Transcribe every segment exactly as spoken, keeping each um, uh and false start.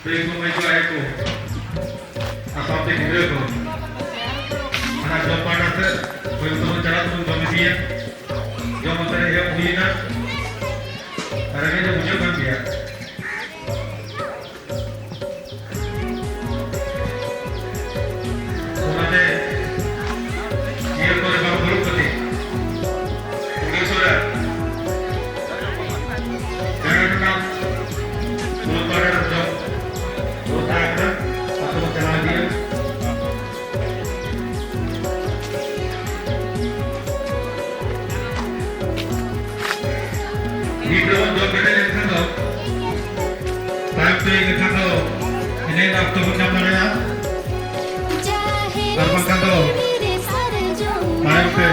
ᱠᱚ ᱢᱟᱹᱭ ᱠᱚ ᱟᱭᱳ ᱠᱚ, ᱟᱨ ᱥᱟᱶᱛᱮ ᱜᱤᱫᱽᱨᱟᱹ ᱠᱚ, ᱚᱱᱟ ᱡᱚᱢ ᱯᱟᱦᱴᱟ ᱥᱮᱫ ᱦᱩᱭ ᱛᱟᱵᱚᱱ ᱪᱟᱞᱟᱜ ᱛᱟᱵᱚᱱ ᱡᱚᱢ ᱤᱫᱤᱭᱟ᱾ ᱡᱚᱢ ᱠᱟᱛᱮ ᱮᱦᱚᱵ ᱦᱩᱭᱮᱱᱟ᱾ ᱨᱮᱸᱜᱮᱡ ᱫᱚ ᱵᱩᱡᱷᱟᱹᱜ ᱠᱟᱱ ᱜᱮᱭᱟ᱾ ᱚᱱᱟᱛᱮ ᱱᱤᱭᱟᱹ ᱠᱚᱨᱮ ᱵᱟᱝ ᱫᱩᱲᱩᱵ ᱠᱟᱛᱮ ᱩᱱᱤᱥᱥᱚ ᱨᱮ ᱡᱟᱦᱟᱸ ᱨᱮᱱᱟᱜ ᱢᱩᱞ ᱯᱟᱦᱴᱟ ᱨᱮ ᱡᱚᱢ ᱵᱚᱱ ᱛᱟᱦᱮᱸ ᱠᱟᱱᱟ, ᱟᱛᱳ ᱵᱚᱱ ᱪᱟᱞᱟᱣ ᱤᱫᱤᱭᱟ᱾ ᱱᱤᱛ ᱨᱮᱵᱚᱱ ᱡᱚᱢ ᱠᱮᱴᱮᱡ ᱞᱮᱱᱠᱷᱟᱱ ᱫᱚ ᱛᱟᱭᱚᱢ ᱛᱮ ᱤᱱᱟᱹ ᱠᱷᱟᱱ ᱫᱚ ᱮᱱᱮᱡ ᱚᱠᱛᱚ ᱵᱚᱱ ᱧᱟᱢ ᱫᱟᱲᱮᱭᱟᱜᱼᱟ᱾ ᱟᱨ ᱵᱟᱝᱠᱷᱟᱱ ᱫᱚ ᱛᱟᱭᱚᱢ ᱛᱮ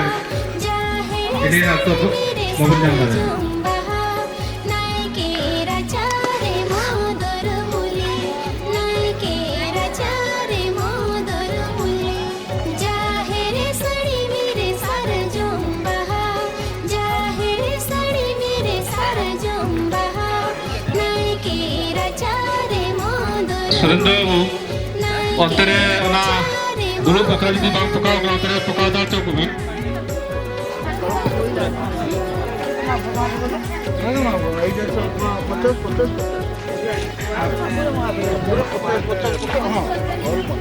ᱮᱱᱮᱡ ᱚᱠᱛᱚ ᱵᱟᱵᱚᱱ ᱧᱟᱢ ᱫᱟᱲᱮᱭᱟᱜᱼᱟ᱾ ᱡᱟᱦᱮᱨ ᱥᱟᱹᱲᱤᱢ ᱨᱮ ᱥᱟᱨᱡᱚᱢ ᱵᱟᱦᱟ, ᱡᱟᱦᱮᱨ ᱥᱟᱹᱲᱤᱢ ᱨᱮ ᱥᱟᱨᱡᱚᱢ ᱵᱟᱦᱟ, ᱱᱟᱭᱠᱮ ᱨᱟᱪᱟ ᱨᱮ ᱢᱚᱫᱚᱨ ᱥᱩᱨᱮᱱᱫᱨᱚ ᱵᱟᱹᱵᱩ, ᱱᱟᱭᱠᱮ ᱚᱱᱛᱮ ᱨᱮ ᱚᱱᱟ ᱨᱟᱪᱟ ᱨᱮ ᱫᱩᱲᱩᱵ ᱵᱟᱠᱷᱨᱟ ᱡᱩᱫᱤ ᱵᱟᱝ ᱯᱚᱠᱟᱣ ᱠᱟᱱᱟ, ᱚᱱᱛᱮ ᱨᱮ ᱯᱚᱠᱟᱣ ᱫᱟ ᱦᱚᱪᱚ ᱠᱚᱵᱤᱱ᱾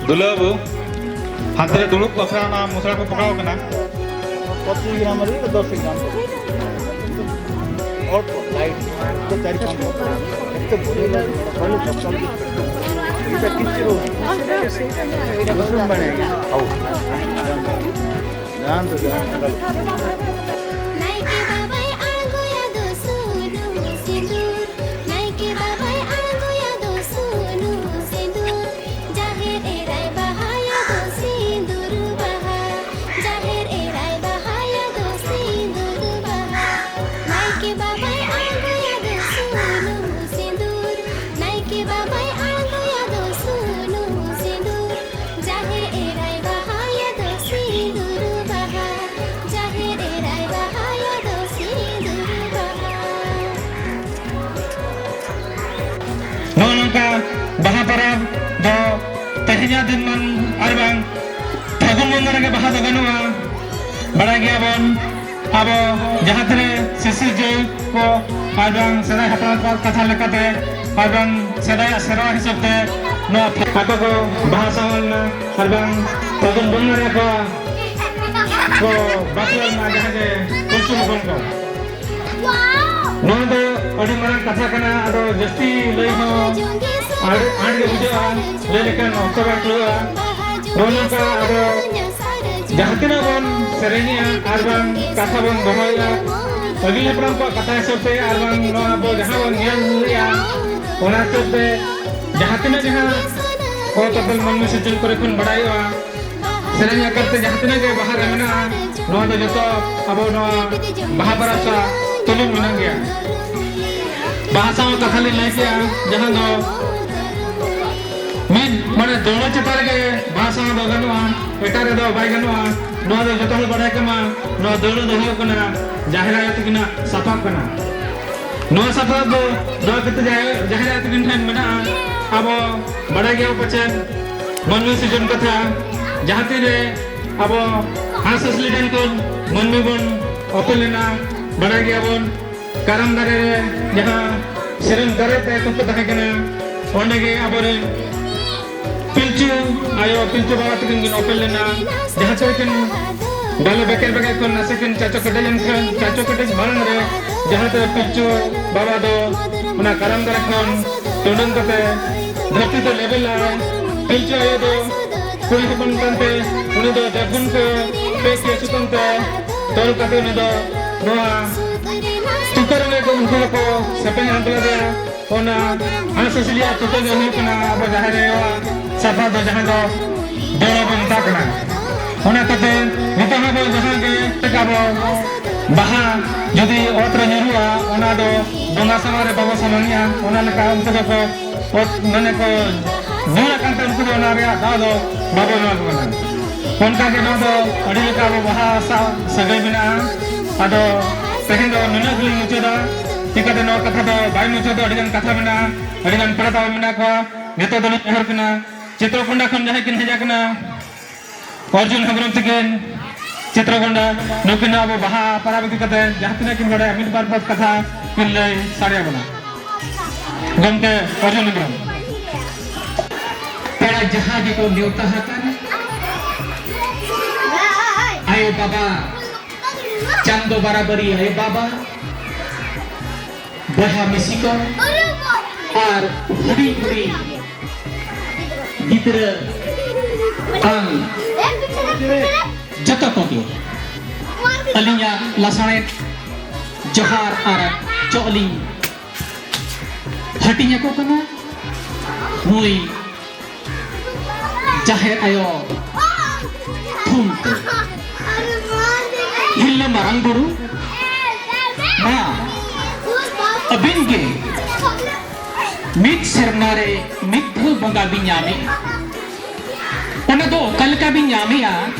ᱫᱩᱞᱟᱹ ᱵᱟᱹᱵᱩ, ᱦᱟᱱᱛᱮ ᱨᱮ ᱫᱩᱲᱩᱵ ᱵᱟᱠᱷᱨᱟ ᱚᱱᱟ ᱢᱚᱥᱞᱟ ᱠᱚ ᱯᱚᱠᱟᱣ ᱠᱟᱱᱟ᱾ ᱯᱚᱸᱪᱤᱥ ᱜᱨᱟᱢ ᱨᱮ ᱫᱚᱥ ᱜᱨᱟᱢ᱾ ᱚᱞᱯᱚ, ᱞᱟᱭᱤᱴ, ᱛᱚ ᱪᱟᱨᱤ ᱯᱟᱸᱪ ᱜᱨᱟᱢ᱾ ᱮᱛᱚ ᱵᱚᱲ ᱞᱟᱭᱤᱴ, ᱵᱚᱲ ᱥᱚᱠᱛᱚ᱾ ᱮᱴᱟ ᱠᱤᱪᱷᱩ ᱵᱟᱝ᱾ ᱵᱩᱡᱷᱟᱹᱣ ᱵᱟᱲᱟᱭ ᱜᱮ᱾ ᱡᱟᱦᱟᱸ ᱫᱚ ᱡᱟᱦᱟᱸ ᱱᱟᱭᱠᱮ ᱵᱟᱵᱟᱭ ᱟᱬᱜᱚᱭᱟ ᱫᱚ ᱥᱩᱱᱩᱢ ᱥᱤᱸᱫᱩᱨ, ᱱᱟᱭᱠᱮ ᱵᱟᱵᱟᱭ ᱟᱬᱜᱚᱭᱟ ᱫᱚ ᱥᱩᱱᱩᱢ ᱥᱤᱸᱫᱩᱨ, ᱡᱟᱦᱮᱨ ᱮᱨᱟᱭ ᱵᱟᱦᱟᱭᱟ ᱫᱚ ᱥᱤᱸᱫᱩᱨ ᱵᱟᱦᱟ, ᱡᱟᱦᱮᱨ ᱮᱨᱟᱭ ᱵᱟᱦᱟᱭᱟ ᱫᱚ ᱥᱤᱸᱫᱩᱨ ᱵᱟᱦᱟ, ᱱᱟᱭᱠᱮ ᱵᱟᱵᱟᱭ ᱟᱬᱜᱚᱭᱟ ᱫᱚ ᱥᱩᱱᱩᱢ ᱥᱤᱸᱫᱩᱨ, ᱱᱟᱭᱠᱮ ᱵᱟᱵᱟᱭ ᱟᱬᱜᱚᱭᱟ ᱫᱚ ᱥᱩᱱᱩᱢ ᱥᱤᱸᱫᱩᱨ, ᱡᱟᱦᱮᱨ ᱮᱨᱟᱭ ᱵᱟᱦᱟᱭᱟ ᱫᱚ ᱥᱤᱸᱫᱩᱨ ᱵᱟᱦᱟ, ᱡᱟᱦᱮᱨ ᱮᱨᱟᱭ ᱵᱟᱦᱟ ᱨᱮᱭᱟᱜ ᱫᱤᱱ ᱢᱟᱱ ᱟᱨ ᱵᱟᱝ ᱯᱷᱟᱹᱜᱩᱱ ᱵᱚᱸᱜᱟ ᱨᱮᱜᱮ ᱵᱟᱦᱟ ᱫᱚ ᱜᱟᱱᱚᱜᱼᱟ᱾ ᱵᱟᱲᱟᱭ ᱜᱮᱭᱟᱵᱚᱱ, ᱟᱵᱚ ᱡᱟᱦᱟᱸ ᱛᱤᱱᱟᱹᱜ ᱥᱤᱥᱤᱨ ᱡᱟᱹᱣ ᱠᱚ ᱟᱨ ᱵᱟᱝ ᱥᱮᱫᱟᱭ ᱦᱟᱯᱲᱟᱢ ᱠᱚᱣᱟᱜ ᱠᱟᱛᱷᱟ ᱞᱮᱠᱟᱛᱮ ᱟᱨ ᱵᱟᱝ ᱥᱮᱫᱟᱭᱟᱜ ᱥᱮᱨᱣᱟ ᱦᱤᱥᱟᱹᱵ ᱛᱮ ᱱᱚᱣᱟ ᱟᱠᱚ ᱠᱚ ᱵᱟᱦᱟ ᱥᱟᱶ ᱞᱮᱱᱟ ᱟᱨ ᱵᱟᱝ ᱯᱷᱟᱹᱜᱩᱱ ᱵᱚᱸᱜᱟ ᱨᱮ ᱟᱠᱚᱣᱟᱜ ᱠᱚ ᱵᱟᱯᱞᱟ ᱞᱮᱱᱟ, ᱡᱟᱦᱟᱸ ᱜᱮ ᱯᱤᱞᱪᱩ ᱦᱚᱯᱚᱱ ᱠᱚ᱾ ᱱᱚᱣᱟ ᱫᱚ ᱟᱹᱰᱤ ᱢᱟᱨᱟᱝ ᱠᱟᱛᱷᱟ ᱠᱟᱱᱟ, ᱟᱫᱚ ᱡᱟᱹᱥᱛᱤ ᱞᱟᱹᱭ ᱦᱚᱸ ᱟᱹᱰᱤ ᱟᱸᱴ ᱜᱮ ᱵᱩᱡᱷᱟᱹᱜᱼᱟ, ᱞᱟᱹᱭ ᱞᱮᱠᱷᱟᱱ ᱚᱠᱛᱚ ᱵᱟᱭ ᱠᱩᱲᱟᱹᱜᱼᱟ᱾ ᱱᱚᱜᱼᱚ ᱱᱚᱝᱠᱟ ᱟᱫᱚ ᱡᱟᱦᱟᱸ ᱛᱤᱱᱟᱹᱜ ᱵᱚᱱ ᱥᱮᱨᱮᱧᱮᱜᱼᱟ ᱟᱨ ᱵᱟᱝ ᱠᱟᱛᱷᱟ ᱵᱚᱱ ᱫᱚᱦᱚᱭᱮᱜᱼᱟ, ᱟᱹᱜᱤᱞ ᱦᱟᱯᱲᱟᱢ ᱠᱚᱣᱟᱜ ᱠᱟᱛᱷᱟ ᱦᱤᱥᱟᱹᱵ ᱛᱮ ᱟᱨ ᱵᱟᱝ ᱱᱚᱣᱟ ᱟᱵᱚ ᱡᱟᱦᱟᱸ ᱵᱚᱱ ᱧᱮᱞ ᱞᱮᱜᱼᱟ, ᱚᱱᱟ ᱦᱤᱥᱟᱹᱵ ᱛᱮ ᱡᱟᱦᱟᱸ ᱛᱤᱱᱟᱹᱜ ᱡᱟᱦᱟᱸ ᱚᱛ ᱟᱯᱮᱞ ᱢᱟᱹᱱᱢᱤ ᱥᱤᱨᱡᱚᱱ ᱠᱚᱨᱮ ᱠᱷᱚᱱ ᱵᱟᱲᱟᱭᱚᱜᱼᱟ, ᱥᱮᱨᱮᱧ ᱟᱠᱟᱨ ᱛᱮ ᱡᱟᱦᱟᱸ ᱛᱤᱱᱟᱹᱜ ᱜᱮ ᱵᱟᱦᱟ ᱨᱮ ᱢᱮᱱᱟᱜᱼᱟ, ᱱᱚᱣᱟ ᱫᱚ ᱡᱚᱛᱚ ᱟᱵᱚ ᱱᱚᱣᱟ ᱵᱟᱦᱟ ᱯᱚᱨᱚᱵᱽ ᱥᱟᱶ ᱛᱩᱞᱩᱡ ᱢᱮᱱᱟᱜ ᱜᱮᱭᱟ᱾ ᱵᱟᱦᱟ ᱥᱟᱶ ᱠᱟᱛᱷᱟ ᱞᱤᱧ ᱞᱟᱹᱭ ᱠᱮᱜᱼᱟ, ᱡᱟᱦᱟᱸ ᱫᱚ ᱢᱤᱫ ᱢᱟᱱᱮ ᱫᱟᱹᱣᱲᱟᱹ ᱪᱮᱛᱟᱱ ᱨᱮᱜᱮ ᱵᱟᱦᱟ ᱥᱟᱶ ᱫᱚ ᱜᱟᱱᱚᱜᱼᱟ, ᱮᱴᱟᱜ ᱨᱮᱫᱚ ᱵᱟᱭ ᱜᱟᱱᱚᱜᱼᱟ᱾ ᱱᱚᱣᱟ ᱫᱚ ᱡᱚᱛᱚ ᱦᱚᱲ ᱵᱟᱲᱟᱭ ᱠᱟᱱᱟ, ᱱᱚᱣᱟ ᱫᱟᱹᱣᱲᱟᱹ ᱫᱚ ᱦᱩᱭᱩᱜ ᱠᱟᱱᱟ ᱡᱟᱦᱮᱨ ᱟᱭᱳ ᱛᱟᱹᱠᱤᱱᱟᱜ ᱥᱟᱯᱟᱵ ᱠᱟᱱᱟ᱾ ᱱᱚᱣᱟ ᱥᱟᱯᱟᱵ ᱫᱚ ᱱᱚᱣᱟ ᱠᱷᱟᱹᱛᱤᱨ ᱡᱟᱦᱮᱨ ᱡᱟᱦᱮᱨ ᱟᱭᱳ ᱛᱟᱹᱠᱤᱱ ᱴᱷᱮᱱ ᱢᱮᱱᱟᱜᱼᱟ᱾ ᱟᱵᱚ ᱵᱟᱲᱟᱭ ᱜᱮᱭᱟ ᱯᱟᱪᱮᱫ ᱢᱟᱹᱱᱢᱤ ᱥᱤᱨᱡᱚᱱ ᱠᱟᱛᱷᱟ, ᱡᱟᱦᱟᱸ ᱛᱤᱱᱨᱮ ᱟᱵᱚ ᱦᱟᱸᱥ ᱦᱟᱸᱥᱞᱤ ᱴᱷᱮᱱ ᱠᱷᱚᱱ ᱢᱟᱹᱱᱢᱤ ᱵᱚᱱ ᱚᱯᱮᱞ ᱞᱮᱱᱟ, ᱵᱟᱲᱟᱭ ᱜᱮᱭᱟᱵᱚᱱ᱾ ᱠᱟᱨᱟᱢ ᱫᱟᱨᱮ ᱨᱮ ᱡᱟᱦᱟᱸ ᱥᱮᱨᱮᱧ ᱫᱟᱨᱮ ᱛᱮ ᱛᱩᱠᱟᱹ ᱛᱟᱦᱮᱸ ᱠᱟᱱᱟ, ᱚᱸᱰᱮ ᱜᱮ ᱟᱵᱚᱨᱮᱱ ᱯᱤᱞᱪᱩ ᱟᱭᱳ, ᱯᱤᱞᱪᱩ ᱵᱟᱵᱟ ᱛᱟᱹᱠᱤᱱ ᱠᱤᱱ ᱚᱯᱮᱞ ᱞᱮᱱᱟ᱾ ᱡᱟᱦᱟᱸ ᱛᱮ ᱠᱤᱱ ᱵᱟᱞᱮ ᱵᱮᱠᱮᱨ ᱵᱮᱠᱮᱨ ᱠᱷᱚᱱ ᱱᱟᱥᱮ ᱠᱤᱱ ᱪᱟᱪᱚ ᱠᱮᱴᱮᱡ ᱞᱮᱱ ᱠᱷᱟᱱ, ᱪᱟᱪᱚ ᱠᱮᱴᱮᱡ ᱢᱟᱲᱟᱝ ᱨᱮ ᱡᱟᱦᱟᱸ ᱛᱮ ᱯᱤᱞᱪᱩ ᱵᱟᱵᱟ ᱫᱚ ᱚᱱᱟ ᱠᱟᱨᱟᱢ ᱫᱟᱨᱮ ᱠᱷᱚᱱ ᱴᱩᱰᱟᱹᱝ ᱠᱟᱛᱮ ᱫᱷᱟᱹᱨᱛᱤ ᱛᱮ ᱞᱮᱵᱮᱫ ᱞᱮᱱᱟᱭ᱾ ᱯᱤᱞᱪᱩ ᱟᱭᱳ ᱫᱚ ᱠᱩᱲᱤ ᱦᱚᱯᱚᱱ ᱠᱟᱱᱛᱮ ᱩᱱᱤ ᱫᱚ ᱫᱮᱵᱜᱩᱱ ᱠᱚ ᱯᱮ ᱠᱮ ᱥᱩᱛᱟᱹᱢ ᱛᱮ ᱛᱚᱞ ᱠᱟᱛᱮ ᱩᱱᱤ ᱫᱚ ᱱᱚᱣᱟ ᱛᱩᱠᱟᱹ ᱨᱮ ᱩᱱᱠᱩ ᱫᱚᱠᱚ ᱥᱮᱯᱮᱧ ᱟᱬᱜᱚ ᱞᱮᱫᱮᱭᱟ᱾ ᱚᱱᱟ ᱦᱟᱸᱥ ᱦᱟᱸᱥᱞᱤᱭᱟᱜ ᱛᱩᱠᱟᱹ ᱜᱮ ᱦᱩᱭᱩᱜ ᱠᱟᱱᱟ ᱟᱵᱚ ᱡᱟᱦᱮᱨ ᱟᱭᱳᱣᱟᱜ ᱥᱟᱯᱷᱟ ᱫᱚ, ᱡᱟᱦᱟᱸ ᱫᱚ ᱫᱟᱹᱣᱲᱟᱹ ᱵᱚᱱ ᱢᱮᱛᱟᱜ ᱠᱟᱱᱟ᱾ ᱚᱱᱟ ᱠᱷᱟᱹᱛᱤᱨ ᱱᱤᱛᱚᱜ ᱦᱚᱸ ᱟᱵᱚ ᱡᱟᱦᱟᱸ ᱜᱮ ᱟᱵᱚ ᱵᱟᱦᱟ ᱡᱩᱫᱤ ᱚᱛ ᱨᱮ ᱧᱩᱨᱩᱜᱼᱟ, ᱚᱱᱟ ᱫᱚ ᱵᱚᱸᱜᱟ ᱥᱟᱢᱟᱝ ᱨᱮ ᱵᱟᱵᱚ ᱥᱟᱢᱟᱝᱮᱜᱼᱟ᱾ ᱚᱱᱟ ᱞᱮᱠᱟ ᱩᱱᱠᱩ ᱫᱚᱠᱚ ᱚᱛ ᱢᱟᱱᱮ ᱠᱚ ᱧᱩᱨ ᱟᱠᱟᱱ ᱛᱮ ᱩᱱᱠᱩ ᱫᱚ ᱚᱱᱟ ᱨᱮᱭᱟᱜ ᱫᱟᱣ ᱫᱚ ᱵᱟᱵᱚ ᱮᱢᱟ ᱠᱚ ᱠᱟᱱᱟ᱾ ᱚᱱᱠᱟ ᱜᱮ ᱱᱚᱣᱟ ᱫᱚ ᱟᱹᱰᱤ ᱞᱮᱠᱟ ᱟᱵᱚ ᱵᱟᱦᱟ ᱥᱟᱶ ᱥᱟᱹᱜᱟᱹᱭ ᱢᱮᱱᱟᱜᱼᱟ᱾ ᱟᱫᱚ ᱛᱮᱦᱮᱧ ᱫᱚ ᱱᱩᱱᱟᱹᱜ ᱜᱮᱞᱤᱧ ᱢᱩᱪᱟᱹᱫᱟ᱾ ᱪᱤᱠᱟᱹᱛᱮ ᱱᱚᱣᱟ ᱠᱟᱛᱷᱟ ᱫᱚ ᱵᱟᱭ ᱢᱩᱪᱟᱹᱫᱚᱜ, ᱟᱹᱰᱤ ᱜᱟᱱ ᱠᱟᱛᱷᱟ ᱢᱮᱱᱟᱜᱼᱟ, ᱟᱹᱰᱤ ᱜᱟᱱ ᱯᱮᱲᱟ ᱛᱟᱵᱚ ᱢᱮᱱᱟᱜ ᱠᱚᱣᱟ᱾ ᱱᱤᱛᱚᱜ ᱫᱚᱞᱤᱧ ᱱᱮᱦᱚᱨ ᱠᱟᱱᱟ, ᱪᱤᱛᱨᱚᱠᱚᱱᱰᱟ ᱠᱷᱚᱱ ᱡᱟᱦᱟᱸᱭ ᱠᱤᱱ ᱦᱮᱡ ᱟᱠᱟᱱᱟ, ᱚᱨᱡᱩᱱ ᱦᱮᱢᱵᱨᱚᱢ ᱛᱟᱹᱠᱤᱱ, ᱪᱤᱛᱨᱚᱠᱚᱱᱰᱟ, ᱱᱩᱠᱤᱱ ᱦᱚᱸ ᱟᱵᱚ ᱵᱟᱦᱟ ᱯᱚᱨᱚᱵᱽ ᱤᱫᱤ ᱠᱟᱛᱮ ᱡᱟᱦᱟᱸ ᱛᱤᱱᱟᱹᱜ ᱠᱤᱱ ᱵᱟᱲᱟᱭᱟ, ᱢᱤᱫ ᱵᱟᱨ ᱯᱚᱫ ᱠᱟᱛᱷᱟ ᱠᱤᱱ ᱞᱟᱹᱭ ᱥᱟᱰᱮ ᱟᱵᱚᱱᱟ᱾ ᱜᱚᱢᱠᱮ ᱚᱨᱡᱩᱱ ᱦᱮᱢᱵᱨᱚᱢ᱾ ᱯᱮᱲᱟ ᱡᱟᱦᱟᱸ ᱜᱮᱠᱚ ᱱᱮᱣᱛᱟ ᱟᱠᱟᱱ, ᱟᱭᱳ ᱵᱟᱵᱟ, ᱪᱟᱸᱫᱚ ᱵᱟᱨᱟᱵᱟᱨᱤ ᱟᱭᱳ ᱵᱟᱵᱟ, ᱵᱚᱭᱦᱟ ᱢᱤᱥᱤ ᱠᱚ ᱟᱨ ᱦᱩᱰᱤᱧ ᱦᱩᱰᱤᱧ ᱜᱤᱫᱽᱨᱟᱹ ᱵᱟᱝ, ᱡᱚᱛᱚ ᱠᱚᱜᱮ ᱟᱹᱞᱤᱧᱟᱜ ᱞᱟᱥᱟᱲᱦᱮᱫ ᱡᱚᱦᱟᱨ ᱟᱨ ᱪᱚᱜ ᱞᱤᱧ ᱦᱟᱹᱴᱤᱧ ᱟᱠᱚ ᱠᱟᱱᱟ᱾ ᱱᱩᱭ ᱡᱟᱦᱮᱨ ᱟᱭᱳ ᱛᱷᱩᱢ ᱛᱮ᱾ ᱦᱤᱨᱞᱟᱹ ᱢᱟᱨᱟᱝ ᱵᱩᱨᱩ, ᱢᱟ ᱟᱹᱵᱤᱱ ᱜᱮ ᱢᱤᱫ ᱥᱮᱨᱢᱟ ᱨᱮ ᱢᱤᱫ ᱫᱷᱟᱣ ᱵᱚᱸᱜᱟ ᱵᱤᱱ ᱧᱟᱢᱮᱜᱼᱟ᱾ ᱚᱱᱟ ᱫᱚ ᱚᱠᱟ ᱞᱮᱠᱟ ᱵᱤᱱ ᱧᱟᱢᱮᱜᱼᱟ,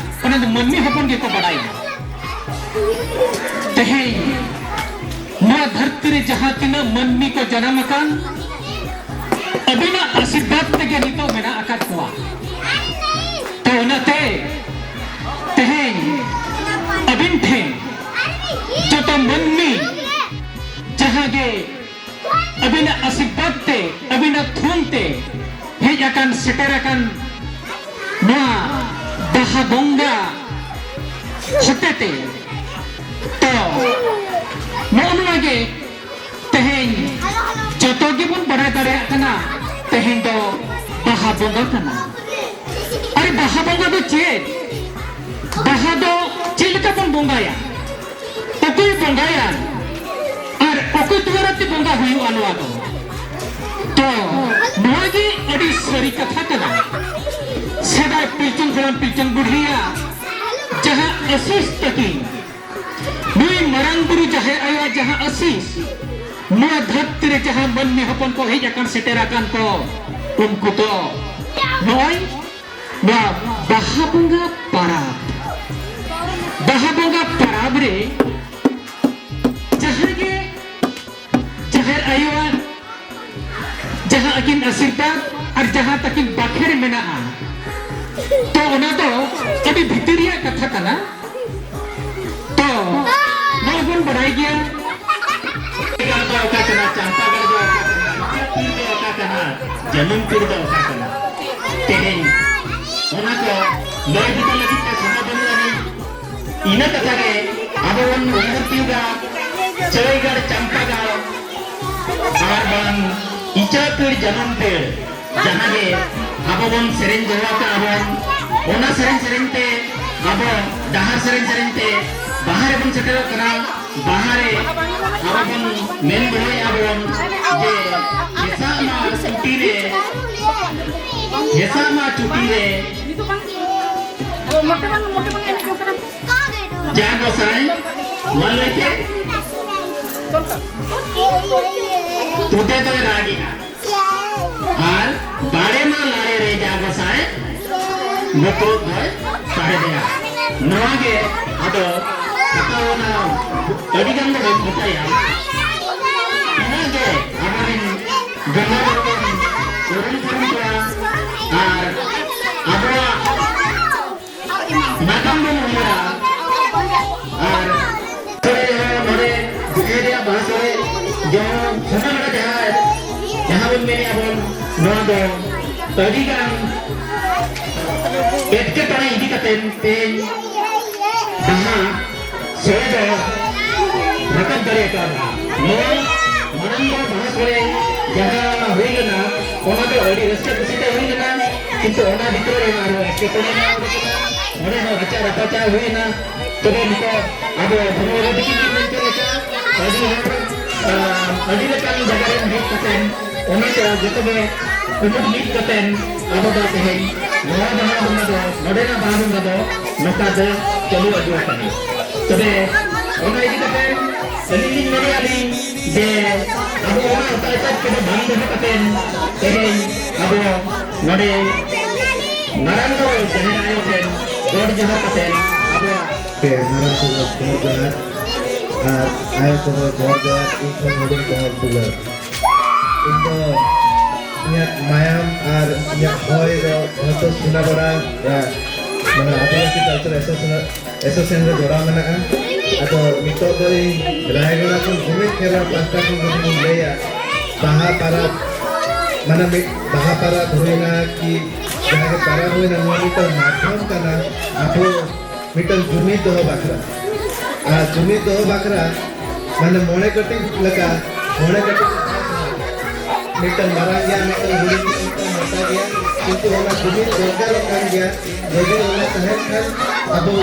ᱚᱱᱟ ᱫᱚ ᱢᱟᱹᱱᱢᱤ ᱦᱚᱯᱚᱱ ᱜᱮᱠᱚ ᱵᱟᱲᱟᱭᱟ᱾ ᱛᱮᱦᱮᱧ ᱱᱚᱣᱟ ᱫᱷᱟᱹᱨᱛᱤ ᱨᱮ ᱡᱟᱦᱟᱸ ᱛᱤᱱᱟᱹᱜ ᱢᱟᱹᱱᱢᱤ ᱠᱚ ᱡᱟᱱᱟᱢ ᱟᱠᱟᱱ, ᱟᱹᱵᱤᱱᱟᱜ ᱟᱥᱤᱨᱵᱟᱫᱽ ᱛᱮᱜᱮ ᱱᱤᱛᱚᱜ ᱢᱮᱱᱟᱜ ᱟᱠᱟᱫ ᱠᱚᱣᱟ᱾ ᱛᱚ ᱚᱱᱟᱛᱮ ᱛᱮᱦᱮᱧ ᱟᱹᱵᱤᱱ ᱴᱷᱮᱱ ᱡᱚᱛᱚ ᱢᱟᱹᱱᱢᱤ ᱡᱟᱦᱟᱸ ᱜᱮ ᱟᱹᱵᱤᱱᱟᱜ ᱟᱥᱤᱨᱵᱟᱫᱽ ᱛᱮ, ᱟᱹᱵᱤᱱᱟᱜ ᱛᱷᱩᱢ ᱛᱮ ᱦᱮᱡ ᱟᱠᱟᱱ, ᱥᱮᱴᱮᱨ ᱟᱠᱟᱱ ᱱᱚᱣᱟ ᱵᱟᱦᱟ ᱵᱚᱸᱜᱟ ᱦᱚᱛᱮᱛᱮ, ᱛᱚ ᱱᱚᱜᱼᱚ ᱱᱚᱣᱟ ᱜᱮ ᱛᱮᱦᱮᱧ ᱡᱚᱛᱚ ᱜᱮᱵᱚᱱ ᱵᱟᱲᱟᱭ ᱫᱟᱲᱮᱭᱟᱜ ᱠᱟᱱᱟ, ᱛᱮᱦᱮᱧ ᱫᱚ ᱵᱟᱦᱟ ᱵᱚᱸᱜᱟ ᱠᱟᱱᱟ᱾ ᱟᱨ ᱵᱟᱦᱟ ᱵᱚᱸᱜᱟ ᱫᱚ ᱪᱮᱫ? ᱵᱟᱦᱟ ᱫᱚ ᱪᱮᱫ ᱞᱮᱠᱟ ᱵᱚᱱ ᱵᱚᱸᱜᱟᱭᱟ? ᱚᱠᱚᱭ ᱵᱚᱸᱜᱟᱭᱟ? ᱟᱨ ᱚᱠᱚᱭ ᱫᱩᱣᱟᱨᱟ ᱛᱮ ᱵᱚᱸᱜᱟ ᱦᱩᱭᱩᱜᱼᱟ ᱱᱚᱣᱟ ᱫᱚ? ᱛᱚ ᱱᱚᱣᱟ ᱜᱮ ᱟᱹᱰᱤ ᱥᱟᱹᱨᱤ ᱠᱟᱛᱷᱟ ᱠᱟᱱᱟ᱾ ᱥᱮᱫᱟᱭ ᱯᱤᱞᱪᱩ ᱦᱟᱲᱟᱢ ᱯᱤᱞᱪᱩ ᱵᱩᱰᱷᱤᱭᱟᱜ ᱡᱟᱦᱟᱸ ᱟᱥᱤᱥ ᱛᱟᱹᱠᱤᱱ, ᱱᱩᱭ ᱢᱟᱨᱟᱝ ᱵᱩᱨᱩ ᱡᱟᱦᱮᱨ ᱟᱭᱳᱣᱟᱜ ᱡᱟᱦᱟᱸ ᱟᱥᱤᱥ, ᱱᱚᱣᱟ ᱫᱷᱟᱹᱨᱛᱤ ᱨᱮ ᱡᱟᱦᱟᱸ ᱢᱟᱹᱱᱢᱤ ᱦᱚᱯᱚᱱ ᱠᱚ ᱦᱮᱡ ᱟᱠᱟᱱ, ᱥᱮᱴᱮᱨ ᱟᱠᱟᱱ ᱠᱚ, ᱩᱱᱠᱩ ᱫᱚ ᱱᱚᱜᱼᱚᱭ ᱱᱚᱣᱟ ᱵᱟᱦᱟ ᱵᱚᱸᱜᱟ ᱯᱟᱨᱟᱵᱽ, ᱵᱟᱦᱟ ᱵᱚᱸᱜᱟ ᱯᱟᱨᱟᱵᱽ ᱨᱮ ᱡᱟᱦᱟᱸ ᱜᱮ ᱡᱟᱦᱮᱨ ᱟᱭᱳᱣᱟᱜ ᱟᱹᱠᱤᱱ ᱟᱥᱤᱨᱵᱟᱫᱽ ᱟᱨ ᱡᱟᱦᱟᱸ ᱛᱟᱹᱠᱤᱱ ᱵᱟᱠᱷᱮᱲ ᱢᱮᱱᱟᱜᱼᱟ, ᱛᱚ ᱚᱱᱟ ᱫᱚ ᱟᱹᱰᱤ ᱵᱷᱤᱛᱤᱨ ᱨᱮᱭᱟᱜ ᱠᱟᱛᱷᱟ ᱠᱟᱱᱟ᱾ ᱛᱚ ᱱᱚᱣᱟ ᱵᱚᱱ ᱵᱟᱲᱟᱭ ᱜᱮᱭᱟ, ᱜᱟᱲ ᱫᱚ ᱚᱠᱟ ᱠᱟᱱᱟ, ᱪᱟᱢᱯᱟ ᱜᱟᱲ ᱫᱚ ᱚᱠᱟ ᱠᱟᱱᱟ, ᱤᱪᱟᱹᱜ ᱯᱤᱲ ᱫᱚ ᱚᱠᱟ ᱠᱟᱱᱟ, ᱡᱟᱹᱱᱩᱢ ᱯᱤᱲ ᱫᱚ ᱚᱠᱟ ᱠᱟᱱᱟ᱾ ᱛᱮᱦᱮᱧ ᱚᱱᱟ ᱠᱚ ᱞᱟᱹᱭ ᱵᱩᱴᱟᱹ ᱞᱟᱹᱜᱤᱫ ᱛᱮ ᱥᱚᱢᱚᱭ ᱵᱟᱹᱱᱩᱜ ᱟᱹᱱᱤᱡ᱾ ᱤᱱᱟᱹ ᱠᱟᱛᱷᱟ ᱜᱮ ᱟᱵᱚ ᱵᱚᱱ ᱩᱭᱦᱟᱹᱨ ᱛᱤᱭᱳᱜᱟ, ᱪᱟᱹᱭ ᱜᱟᱲ, ᱪᱟᱢᱯᱟ ᱜᱟᱲ ᱟᱨ ᱵᱟᱝ ᱤᱪᱟᱹᱜ ᱯᱤᱲ ᱡᱟᱹᱱᱩᱢ ᱯᱤᱲ, ᱡᱟᱦᱟᱸ ᱜᱮ ᱟᱵᱚ ᱵᱚᱱ ᱥᱮᱨᱮᱧ ᱫᱚᱦᱚ ᱟᱠᱟᱫ ᱵᱚᱱ, ᱚᱱᱟ ᱥᱮᱨᱮᱧ ᱥᱮᱨᱮᱧ ᱛᱮ ᱟᱵᱚ ᱰᱟᱦᱟᱨ ᱥᱮᱨᱮᱧ ᱥᱮᱨᱮᱧ ᱛᱮ ᱵᱟᱦᱟ ᱨᱮᱵᱚᱱ ᱥᱮᱴᱮᱨᱚᱜ ᱠᱟᱱᱟ᱾ ᱵᱟᱦᱟ ᱨᱮ ᱟᱵᱚ ᱵᱚᱱ ᱢᱮᱱ ᱫᱚᱦᱚᱭᱮᱫᱼᱟ ᱵᱚᱱ ᱡᱮ ᱦᱮᱸᱥᱟᱜ ᱢᱟ ᱪᱩᱴᱤ ᱨᱮ, ᱦᱮᱸᱥᱟᱜ ᱢᱟ ᱪᱩᱴᱤ ᱨᱮ ᱡᱟ ᱜᱚᱸᱥᱟᱭ, ᱢᱟ ᱞᱟᱹᱭ ᱯᱮ᱾ ᱛᱩᱫᱮ ᱫᱚᱭ ᱨᱟᱜᱮᱜᱼᱟ ᱟᱨ ᱵᱟᱲᱮ ᱢᱟ ᱞᱟᱲᱮ ᱨᱮ ᱡᱟ ᱜᱚᱸᱥᱟᱭ, ᱵᱚᱛᱚᱨ ᱫᱚᱭ ᱥᱟᱦᱮᱫᱮᱜᱼᱟ᱾ ᱱᱚᱣᱟ ᱜᱮ ᱟᱫᱚ ᱠᱟᱛᱷᱟ ᱚᱱᱟ ᱟᱹᱰᱤ ᱜᱟᱱ ᱫᱚ ᱵᱟᱹᱧ ᱜᱚᱴᱟᱭᱟ᱾ ᱤᱱᱟᱹᱜ ᱜᱮ ᱟᱵᱚᱨᱮᱱ ᱵᱚᱸᱜᱟ ᱵᱩᱨᱩ ᱵᱚᱱ ᱩᱨᱩᱢ ᱩᱯᱨᱩᱢ ᱠᱚᱣᱟ ᱟᱨ ᱟᱵᱚᱣᱟᱜ ᱱᱟᱜᱟᱢ ᱵᱚᱱ ᱩᱭᱦᱟᱹᱨᱟ᱾ ᱟᱨ ᱥᱚᱲᱮ ᱨᱮᱦᱚᱸ ᱱᱚᱰᱮ ᱵᱤᱥᱱᱩ ᱨᱮᱭᱟᱜ ᱵᱟᱦᱟ ᱥᱚᱲᱮ ᱡᱚᱢ ᱥᱟᱱᱟᱢ ᱦᱚᱲ ᱡᱟᱦᱟᱸ, ᱡᱟᱦᱟᱸ ᱵᱚᱱ ᱢᱮᱱᱮᱫᱼᱟ ᱵᱚᱱ, ᱱᱚᱣᱟ ᱫᱚ ᱟᱹᱰᱤᱜᱟᱱ ᱮᱴᱠᱮᱴᱚᱬᱮ ᱤᱫᱤ ᱠᱟᱛᱮ ᱛᱮᱦᱮᱧ ᱵᱟᱦᱟ ᱥᱚᱲᱮ ᱫᱚ ᱨᱟᱠᱟᱵ ᱫᱟᱲᱮ ᱠᱟᱣᱫᱟ᱾ ᱱᱚᱣᱟ ᱢᱟᱲᱟᱝ ᱫᱚ ᱵᱟᱦᱟ ᱥᱚᱲᱮ ᱡᱟᱦᱟᱸ ᱦᱩᱭ ᱞᱮᱱᱟ, ᱚᱱᱟ ᱫᱚ ᱟᱹᱰᱤ ᱨᱟᱹᱥᱠᱟᱹ ᱠᱩᱥᱤ ᱛᱮ ᱦᱩᱭ ᱞᱮᱱᱟ, ᱠᱤᱱᱛᱩ ᱚᱱᱟ ᱵᱷᱤᱛᱨᱤ ᱨᱮ ᱟᱨᱦᱚᱸ ᱮᱴᱠᱮᱴᱚᱬᱮ ᱢᱟ ᱩᱰᱩᱠ ᱮᱱᱟ, ᱚᱸᱰᱮ ᱦᱚᱸ ᱨᱟᱪᱟ ᱨᱟᱯᱟᱪᱟᱜ ᱦᱩᱭ ᱮᱱᱟ᱾ ᱛᱚᱵᱮ ᱱᱤᱛᱚᱜ ᱟᱵᱚ ᱫᱷᱚᱨᱢᱚ ᱵᱟᱵᱟ ᱛᱟᱹᱠᱤᱱ ᱠᱤᱱ ᱢᱮᱱ ᱠᱮᱫ ᱞᱮᱠᱟ, ᱟᱹᱰᱤ ᱦᱚᱲ, ᱟᱸ, ᱟᱹᱰᱤ ᱞᱮᱠᱟᱱ ᱡᱟᱭᱜᱟ ᱨᱮᱱ ᱦᱮᱡ ᱠᱟᱛᱮ ᱚᱱᱟ ᱠᱚ ᱡᱚᱛᱚ ᱜᱮ ᱠᱩᱢᱩᱴ ᱢᱤᱫ ᱠᱟᱛᱮ ᱟᱵᱚ ᱫᱚ ᱛᱮᱦᱮᱧ ᱱᱚᱣᱟ ᱵᱟᱦᱟ ᱵᱚᱸᱜᱟ ᱫᱚ, ᱱᱚᱰᱮᱱᱟᱜ ᱵᱟᱦᱟ ᱵᱚᱸᱜᱟ ᱫᱚ ᱱᱚᱝᱠᱟ ᱫᱚ ᱪᱟᱹᱞᱩ ᱟᱹᱜᱩ ᱟᱠᱟᱱᱟ᱾ ᱛᱚᱵᱮ ᱚᱱᱟ ᱤᱫᱤ ᱠᱟᱛᱮ ᱟᱹᱞᱤᱧ ᱞᱤᱧ ᱢᱮᱱᱮᱫᱼᱟ ᱞᱤᱧ ᱡᱮ ᱟᱵᱚ ᱚᱱᱟ ᱚᱛᱟ ᱮᱴᱟᱜ ᱠᱚᱫᱚ ᱵᱟᱝ ᱫᱚᱦᱚ ᱠᱟᱛᱮ ᱛᱮᱦᱮᱧ ᱟᱵᱚ ᱱᱚᱰᱮ ᱢᱟᱨᱟᱝ ᱵᱩᱨᱩ ᱡᱟᱦᱮᱨ ᱟᱭᱳ ᱴᱷᱮᱱ ᱜᱚᱰ ᱡᱚᱦᱟᱨ ᱠᱟᱛᱮ ᱟᱵᱚᱣᱟᱜ ᱯᱮ ᱢᱟᱨᱟᱝ ᱠᱚ ᱡᱚᱦᱟᱨ ᱡᱚᱦᱟᱨ ᱟᱨ ᱟᱭᱳ ᱠᱚ ᱡᱚᱦᱟᱨ ᱡᱚᱦᱟᱨ, ᱤᱧ ᱠᱷᱚᱱ ᱦᱩᱰᱤᱧ ᱠᱚ ᱫᱩᱞᱟᱹᱲ᱾ ᱤᱧ ᱫᱚ ᱤᱧᱟᱹᱜ ᱢᱟᱭᱟᱢ ᱟᱨ ᱤᱧᱟᱹᱜ ᱦᱚᱭ ᱫᱚ ᱡᱷᱚᱛᱚ ᱥᱩᱱᱟᱵᱟᱲᱟ, ᱟ, ᱢᱟᱱᱮ ᱟᱹᱫᱤᱵᱟᱹᱥᱤ ᱠᱟᱞᱪᱟᱨ ᱮᱥᱳᱥᱤᱭᱮᱥᱚᱱ, ᱮᱥᱳᱥᱤᱭᱮᱥᱚᱱ ᱨᱮ ᱡᱚᱲᱟᱣ ᱢᱮᱱᱟᱜᱼᱟ᱾ ᱟᱫᱚ ᱱᱤᱛᱚᱜ ᱫᱚ ᱤᱧ ᱨᱟᱭᱜᱚᱲᱟ ᱠᱷᱚᱱ ᱡᱩᱢᱤᱫ ᱠᱷᱮᱨᱣᱟᱲ ᱯᱟᱦᱴᱟ ᱠᱷᱚᱱ ᱡᱩᱫᱤ ᱵᱚᱱ ᱞᱟᱹᱭᱟ, ᱵᱟᱦᱟ ᱯᱟᱨᱟᱵᱽ, ᱢᱟᱱᱮ ᱢᱤᱫ ᱵᱟᱦᱟ ᱯᱟᱨᱟᱵᱽ ᱦᱩᱭᱱᱟ ᱠᱤ ᱡᱟᱦᱟᱸ ᱜᱮ ᱯᱟᱨᱟᱵᱽ ᱦᱩᱭᱱᱟ, ᱱᱚᱣᱟ ᱢᱤᱫᱴᱟᱝ ᱢᱟᱫᱽᱫᱷᱚᱢ ᱠᱟᱱᱟ ᱟᱵᱚ ᱢᱤᱫᱴᱟᱝ ᱡᱩᱢᱤᱫ ᱫᱚᱦᱚ ᱵᱟᱠᱷᱨᱟ᱾ ᱟᱨ ᱡᱩᱢᱤᱫ ᱫᱚᱦᱚ ᱵᱟᱠᱷᱨᱟ ᱢᱟᱱᱮ ᱢᱚᱬᱮ ᱠᱟᱹᱴᱩᱵ ᱞᱮᱠᱟ, ᱢᱚᱬᱮ ᱠᱟᱹᱴᱩᱵ ᱢᱤᱫᱴᱟᱝ ᱢᱟᱨᱟᱝ ᱜᱮᱭᱟ, ᱢᱤᱫᱴᱟᱝ ᱦᱩᱰᱤᱧ ᱜᱮᱭᱟ, ᱢᱤᱫᱴᱟᱝ ᱢᱚᱴᱟ ᱜᱮᱭᱟ, ᱠᱤᱱᱛᱩ ᱚᱱᱟ ᱡᱩᱢᱤᱫ ᱫᱚᱨᱠᱟᱨᱚᱜ ᱠᱟᱱ ᱜᱮᱭᱟ᱾ ᱡᱩᱫᱤ ᱚᱱᱟ ᱛᱟᱦᱮᱱ ᱠᱷᱟᱱ ᱟᱵᱚ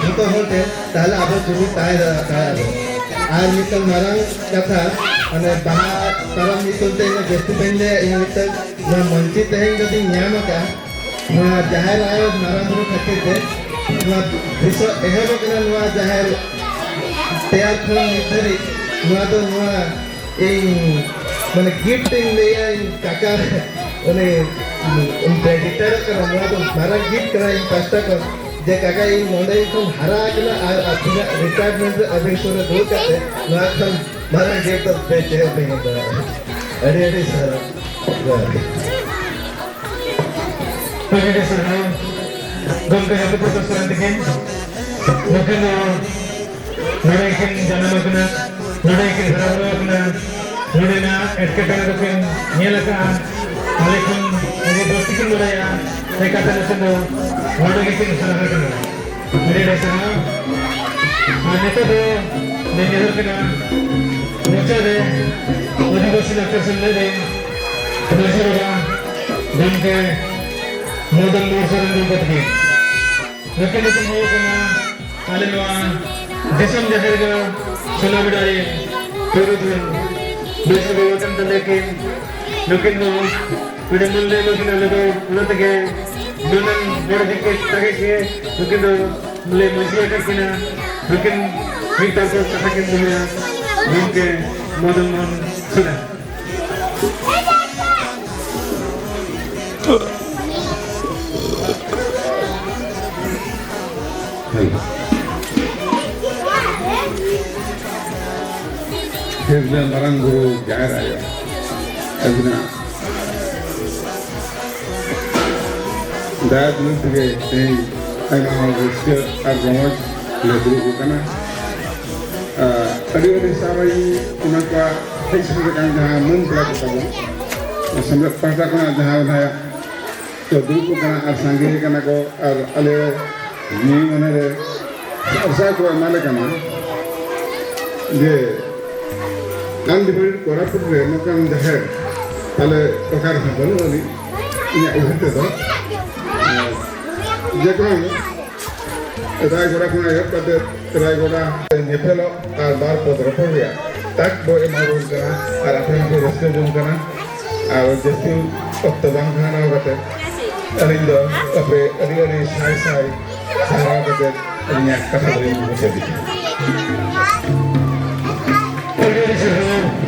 ᱡᱷᱚᱛᱚ ᱦᱚᱲ ᱴᱷᱮᱱ, ᱛᱟᱦᱞᱮ ᱟᱵᱚ ᱡᱩᱢᱤᱫ ᱛᱟᱦᱮᱸ ᱫᱟᱲᱮᱭᱟᱜᱼᱟ ᱟᱵᱚ᱾ ᱟᱨ ᱢᱤᱫᱴᱟᱝ ᱢᱟᱨᱟᱝ ᱠᱟᱛᱷᱟ, ᱢᱟᱱᱮ ᱵᱟᱦᱟ ᱯᱟᱨᱟᱵᱽ ᱧᱩᱛᱩᱢ ᱛᱮ ᱤᱧ ᱡᱟᱹᱥᱛᱤ ᱵᱟᱹᱧ ᱞᱟᱹᱭᱟ, ᱤᱧ ᱢᱤᱫᱴᱟᱝ ᱱᱚᱣᱟ ᱢᱚᱧᱪᱤ ᱛᱮᱦᱮᱧ ᱡᱩᱫᱤᱧ ᱧᱟᱢ ᱟᱠᱟᱫᱼᱟ, ᱱᱚᱣᱟ ᱡᱟᱦᱮᱨ ᱟᱭᱳ ᱢᱟᱨᱟᱝ ᱵᱩᱨᱩ ᱠᱷᱟᱹᱛᱤᱨ ᱛᱮ ᱱᱚᱣᱟ ᱛᱤᱥᱚᱜ ᱮᱦᱚᱵ ᱟᱠᱟᱱᱟ ᱱᱚᱣᱟ ᱡᱟᱦᱮᱨ ᱛᱮᱭᱟᱨ ᱠᱷᱚᱱ ᱱᱤᱛ ᱫᱷᱟᱹᱨᱤᱡ, ᱱᱚᱣᱟ ᱫᱚ ᱱᱚᱣᱟ ᱤᱧ ᱢᱟᱱᱮ ᱜᱤᱯᱷᱴ ᱤᱧ ᱞᱟᱹᱭᱟ ᱤᱧ ᱠᱟᱠᱟ, ᱩᱱᱤ ᱤᱧ ᱨᱤᱴᱟᱭᱟᱨ ᱠᱟᱱᱟ, ᱱᱚᱣᱟ ᱫᱚ ᱢᱟᱨᱟᱝ ᱜᱤᱯᱷᱴ ᱠᱟᱱᱟ ᱤᱧ ᱯᱟᱥᱴᱟ ᱠᱷᱚᱱ, ᱡᱮ ᱠᱟᱠᱟ ᱤᱧ ᱱᱚᱰᱮ ᱠᱷᱚᱱ ᱦᱟᱨᱟ ᱟᱠᱟᱱᱟ ᱟᱨ ᱟᱹᱵᱤᱱᱟᱜ ᱨᱤᱴᱟᱭᱟᱨᱢᱮᱱᱴ ᱨᱮ ᱟᱹᱵᱤᱱ ᱥᱩᱨ ᱨᱮ ᱫᱩᱲᱩᱵ ᱠᱟᱛᱮ ᱱᱚᱣᱟ ᱠᱷᱚᱱ ᱢᱟᱨᱟᱝ ᱜᱤᱯᱷᱴ ᱫᱚ ᱪᱮᱫ ᱦᱚᱸ ᱵᱟᱹᱧ ᱮᱢ ᱫᱟᱲᱮᱭᱟᱜᱼᱟ᱾ ᱟᱹᱰᱤ ᱟᱹᱰᱤ ᱥᱟᱨᱦᱟᱣ᱾ ᱡᱚᱦᱟᱨ ᱜᱮ᱾ ᱟᱹᱰᱤ ᱟᱹᱰᱤ ᱥᱟᱨᱦᱟᱣ᱾ ᱜᱚᱢᱠᱮ ᱦᱟᱯᱮ ᱯᱨᱚᱠᱟᱥ ᱥᱚᱨᱮᱱ ᱛᱟᱹᱠᱤᱱ, ᱱᱩᱠᱤᱱ ᱫᱚ ᱱᱚᱰᱮ ᱠᱤᱱ ᱡᱟᱱᱟᱢ ᱟᱠᱟᱱᱟ, ᱱᱚᱰᱮ ᱠᱤᱱ ᱦᱟᱨᱟ ᱵᱩᱨᱩ ᱟᱠᱟᱱᱟ, ᱱᱚᱰᱮᱱᱟᱜ ᱮᱴᱠᱮᱴᱚᱬᱮ ᱫᱚᱠᱤᱱ ᱧᱮᱞ ᱟᱠᱟᱫᱼᱟ᱾ ᱟᱞᱮ ᱠᱷᱚᱱ ᱟᱹᱰᱤ ᱵᱟᱹᱲᱛᱤ ᱠᱤᱱ ᱵᱟᱲᱟᱭᱟ᱾ ᱪᱮᱠᱟᱛᱮ ᱱᱩᱠᱤᱱ ᱫᱚ ᱱᱚᱰᱮ ᱜᱮᱠᱤᱱ ᱦᱟᱨᱟ ᱟᱠᱟᱱᱟ᱾ ᱟᱹᱰᱤ ᱟᱹᱰᱤ ᱥᱟᱨᱦᱟᱣ᱾ ᱟᱨ ᱱᱤᱛᱚᱜ ᱫᱚ ᱞᱤᱧ ᱱᱮᱦᱚᱨ ᱠᱟᱱᱟ, ᱢᱩᱪᱟᱹᱫ ᱨᱮ ᱟᱹᱫᱤᱵᱟᱹᱥᱤ ᱞᱟᱠᱪᱟᱨ ᱥᱮᱢᱞᱮᱫ ᱨᱮᱱ ᱢᱟᱹᱡᱷᱤ ᱵᱟᱵᱟ ᱜᱚᱢᱠᱮ ᱢᱚᱫᱚᱱ ᱢᱳᱦᱚᱱ ᱥᱚᱨᱮᱱ ᱜᱚᱢᱠᱮ ᱛᱟᱹᱠᱤᱱ᱾ ᱱᱩᱠᱤᱱ ᱫᱚᱠᱤᱱ ᱦᱩᱭᱩᱜ ᱠᱟᱱᱟ ᱟᱞᱮ ᱱᱚᱣᱟ ᱫᱤᱥᱚᱢ ᱡᱟᱦᱮᱨ ᱜᱟᱲ ᱥᱳᱱᱟᱵᱮᱲᱟ ᱨᱮ ᱯᱩᱨᱩᱫᱷᱩᱞ ᱢᱟᱹᱡᱷᱤ ᱵᱟᱵᱟ ᱠᱟᱱ ᱛᱟᱞᱮᱭᱟᱠᱤᱱ᱾ ᱱᱩᱠᱤᱱ ᱫᱚ ᱱᱚᱰᱮ ᱢᱟᱹᱱ ᱞᱮ ᱮᱢᱟ ᱠᱤᱱᱟ, ᱟᱞᱮ ᱫᱚ ᱚᱱᱟ ᱛᱮᱜᱮ ᱢᱟᱹᱱᱟᱱ ᱦᱚᱲ ᱜᱮ ᱠᱚ ᱛᱟᱦᱮᱸ ᱜᱮ ᱱᱩᱠᱤᱱ ᱫᱚ ᱞᱮ ᱢᱟᱹᱡᱷᱤ ᱟᱠᱟᱫ ᱠᱤᱱᱟ᱾ ᱱᱩᱠᱤᱱ ᱢᱤᱫ ᱵᱟᱨ ᱠᱚ ᱠᱟᱛᱷᱟ ᱠᱤᱱ ᱫᱚᱦᱚᱭᱟ ᱜᱚᱢᱠᱮ ᱢᱚᱫᱚᱱ ᱢᱳᱦᱚᱱ ᱥᱚᱨᱮᱱ᱾ ᱦᱮᱸ᱾ ᱴᱷᱤᱠ ᱜᱮ, ᱢᱟᱨᱟᱝ ᱵᱩᱨᱩ ᱡᱟᱦᱮᱨ ᱟᱭᱳ ᱟᱹᱵᱤᱱᱟᱜ ᱫᱟᱭᱟ ᱫᱩᱞᱟᱹᱲ ᱛᱮᱜᱮ ᱛᱮᱦᱮᱧ ᱟᱭᱢᱟ ᱦᱚᱲ ᱨᱟᱹᱥᱠᱟᱹ ᱟᱨ ᱨᱚᱢᱚᱡᱽ ᱞᱮ ᱫᱩᱲᱩᱵ ᱟᱠᱟᱱᱟ᱾ ᱟᱨ ᱟᱹᱰᱤ ᱟᱹᱰᱤ ᱥᱟᱨᱦᱟᱣ ᱤᱧ ᱚᱱᱟ ᱠᱚᱣᱟᱜ ᱦᱮᱡ ᱥᱮᱴᱮᱨ ᱟᱠᱟᱱ ᱡᱟᱦᱟᱸ ᱢᱟᱹᱱ ᱯᱮᱲᱟ ᱠᱚ ᱛᱟᱵᱚᱱ, ᱥᱮᱢᱞᱮᱫ ᱯᱟᱦᱴᱟ ᱠᱷᱚᱱᱟᱜ ᱡᱟᱦᱟᱸ ᱡᱟᱦᱟᱸ ᱠᱚ ᱫᱩᱲᱩᱵ ᱟᱠᱟᱱᱟ ᱟᱨ ᱥᱟᱸᱜᱮ ᱟᱠᱟᱱᱟ ᱠᱚ, ᱟᱨ ᱟᱞᱮ ᱱᱤᱭᱟᱹ ᱢᱚᱱᱮ ᱨᱮ ᱟᱥᱟ ᱠᱚ ᱮᱢᱟᱞᱮ ᱠᱟᱱᱟ ᱡᱮ undivided ᱠᱚᱨᱟᱯᱩᱨ ᱨᱮ ᱱᱚᱝᱠᱟᱱ ᱡᱟᱦᱮᱨ ᱛᱟᱦᱞᱮ ᱚᱠᱟ ᱨᱮᱦᱚᱸ ᱵᱟᱹᱱᱩᱜ ᱟᱹᱱᱤᱡ, ᱤᱧᱟᱹᱜ ᱩᱭᱦᱟᱹᱨ ᱛᱮᱫᱚ᱾ ᱡᱮᱠᱷᱚᱱ ᱨᱟᱭᱜᱚᱲᱟ ᱠᱷᱚᱱ ᱮᱦᱚᱵ ᱠᱟᱛᱮ ᱨᱟᱭᱜᱚᱲᱟ ᱧᱮᱯᱮᱞᱚᱜ ᱟᱨ ᱵᱟᱨ ᱯᱚᱫ ᱨᱚᱯᱚᱲ ᱨᱮᱭᱟᱜ ᱛᱟᱠ ᱵᱚ ᱮᱢᱟ ᱵᱚᱱ ᱠᱟᱱᱟ ᱟᱨ ᱟᱯᱮ ᱦᱚᱸᱯᱮ ᱨᱟᱹᱥᱠᱟᱹ ᱡᱚᱝ ᱠᱟᱱᱟ᱾ ᱟᱨ ᱡᱟᱹᱥᱛᱤ ᱚᱠᱛᱚ ᱵᱟᱝ ᱦᱟᱛᱟᱣ ᱠᱟᱛᱮ ᱟᱹᱞᱤᱧ ᱫᱚ ᱟᱯᱮ ᱟᱹᱰᱤ ᱟᱹᱰᱤ ᱥᱟᱭ ᱥᱟᱭ ᱥᱟᱨᱦᱟᱣ ᱠᱟᱛᱮ ᱟᱹᱞᱤᱧᱟᱜ ᱠᱟᱛᱷᱟ ᱫᱚᱞᱤᱧ ᱢᱩᱪᱟᱹᱫ ᱮᱫᱟ᱾ ᱟᱹᱰᱤ ᱟᱹᱰᱤ ᱥᱟᱨᱦᱟᱣ᱾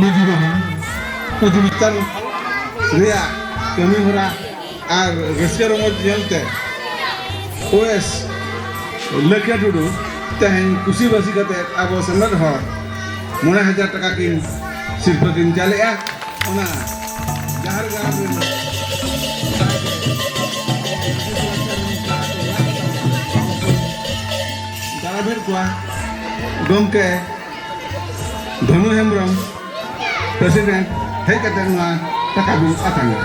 ᱢᱟᱹᱡᱷᱤ ᱵᱟᱵᱟ ᱟᱹᱛᱩ ᱢᱤᱫᱴᱟᱝ ᱨᱮᱭᱟᱜ ᱠᱟᱹᱢᱤ ᱦᱚᱨᱟ ᱟᱨ ᱨᱟᱹᱥᱠᱟᱹ ᱨᱚᱢᱚᱡᱽ ᱧᱮᱞᱛᱮ ᱳᱭᱮᱥ ᱞᱟᱹᱠᱷᱤᱭᱟᱹ ᱴᱩᱰᱩ ᱛᱮᱦᱮᱧ ᱠᱩᱥᱤ ᱵᱟᱹᱥᱤ ᱠᱟᱛᱮ ᱟᱵᱚ ᱥᱮᱢᱞᱮᱫ ᱦᱚᱲ ᱢᱚᱬᱮ ᱦᱟᱡᱟᱨ ᱴᱟᱠᱟ ᱠᱤᱱ ᱥᱤᱨᱯᱟᱹ ᱠᱤᱱ ᱪᱟᱞᱮᱜᱼᱟ᱾ ᱚᱱᱟ ᱡᱟᱦᱮᱨ ᱜᱟᱲ ᱨᱮ ᱫᱟᱨᱟᱢᱮᱫ ᱠᱚᱣᱟ ᱜᱚᱢᱠᱮ ᱫᱷᱚᱱᱩ ᱦᱮᱢᱵᱨᱚᱢ, ᱯᱨᱮᱥᱤᱰᱮᱱᱴ, ᱦᱮᱡ ᱠᱟᱛᱮ ᱱᱚᱣᱟ ᱴᱟᱠᱟ ᱵᱚᱱ ᱟᱛᱟᱝᱟ᱾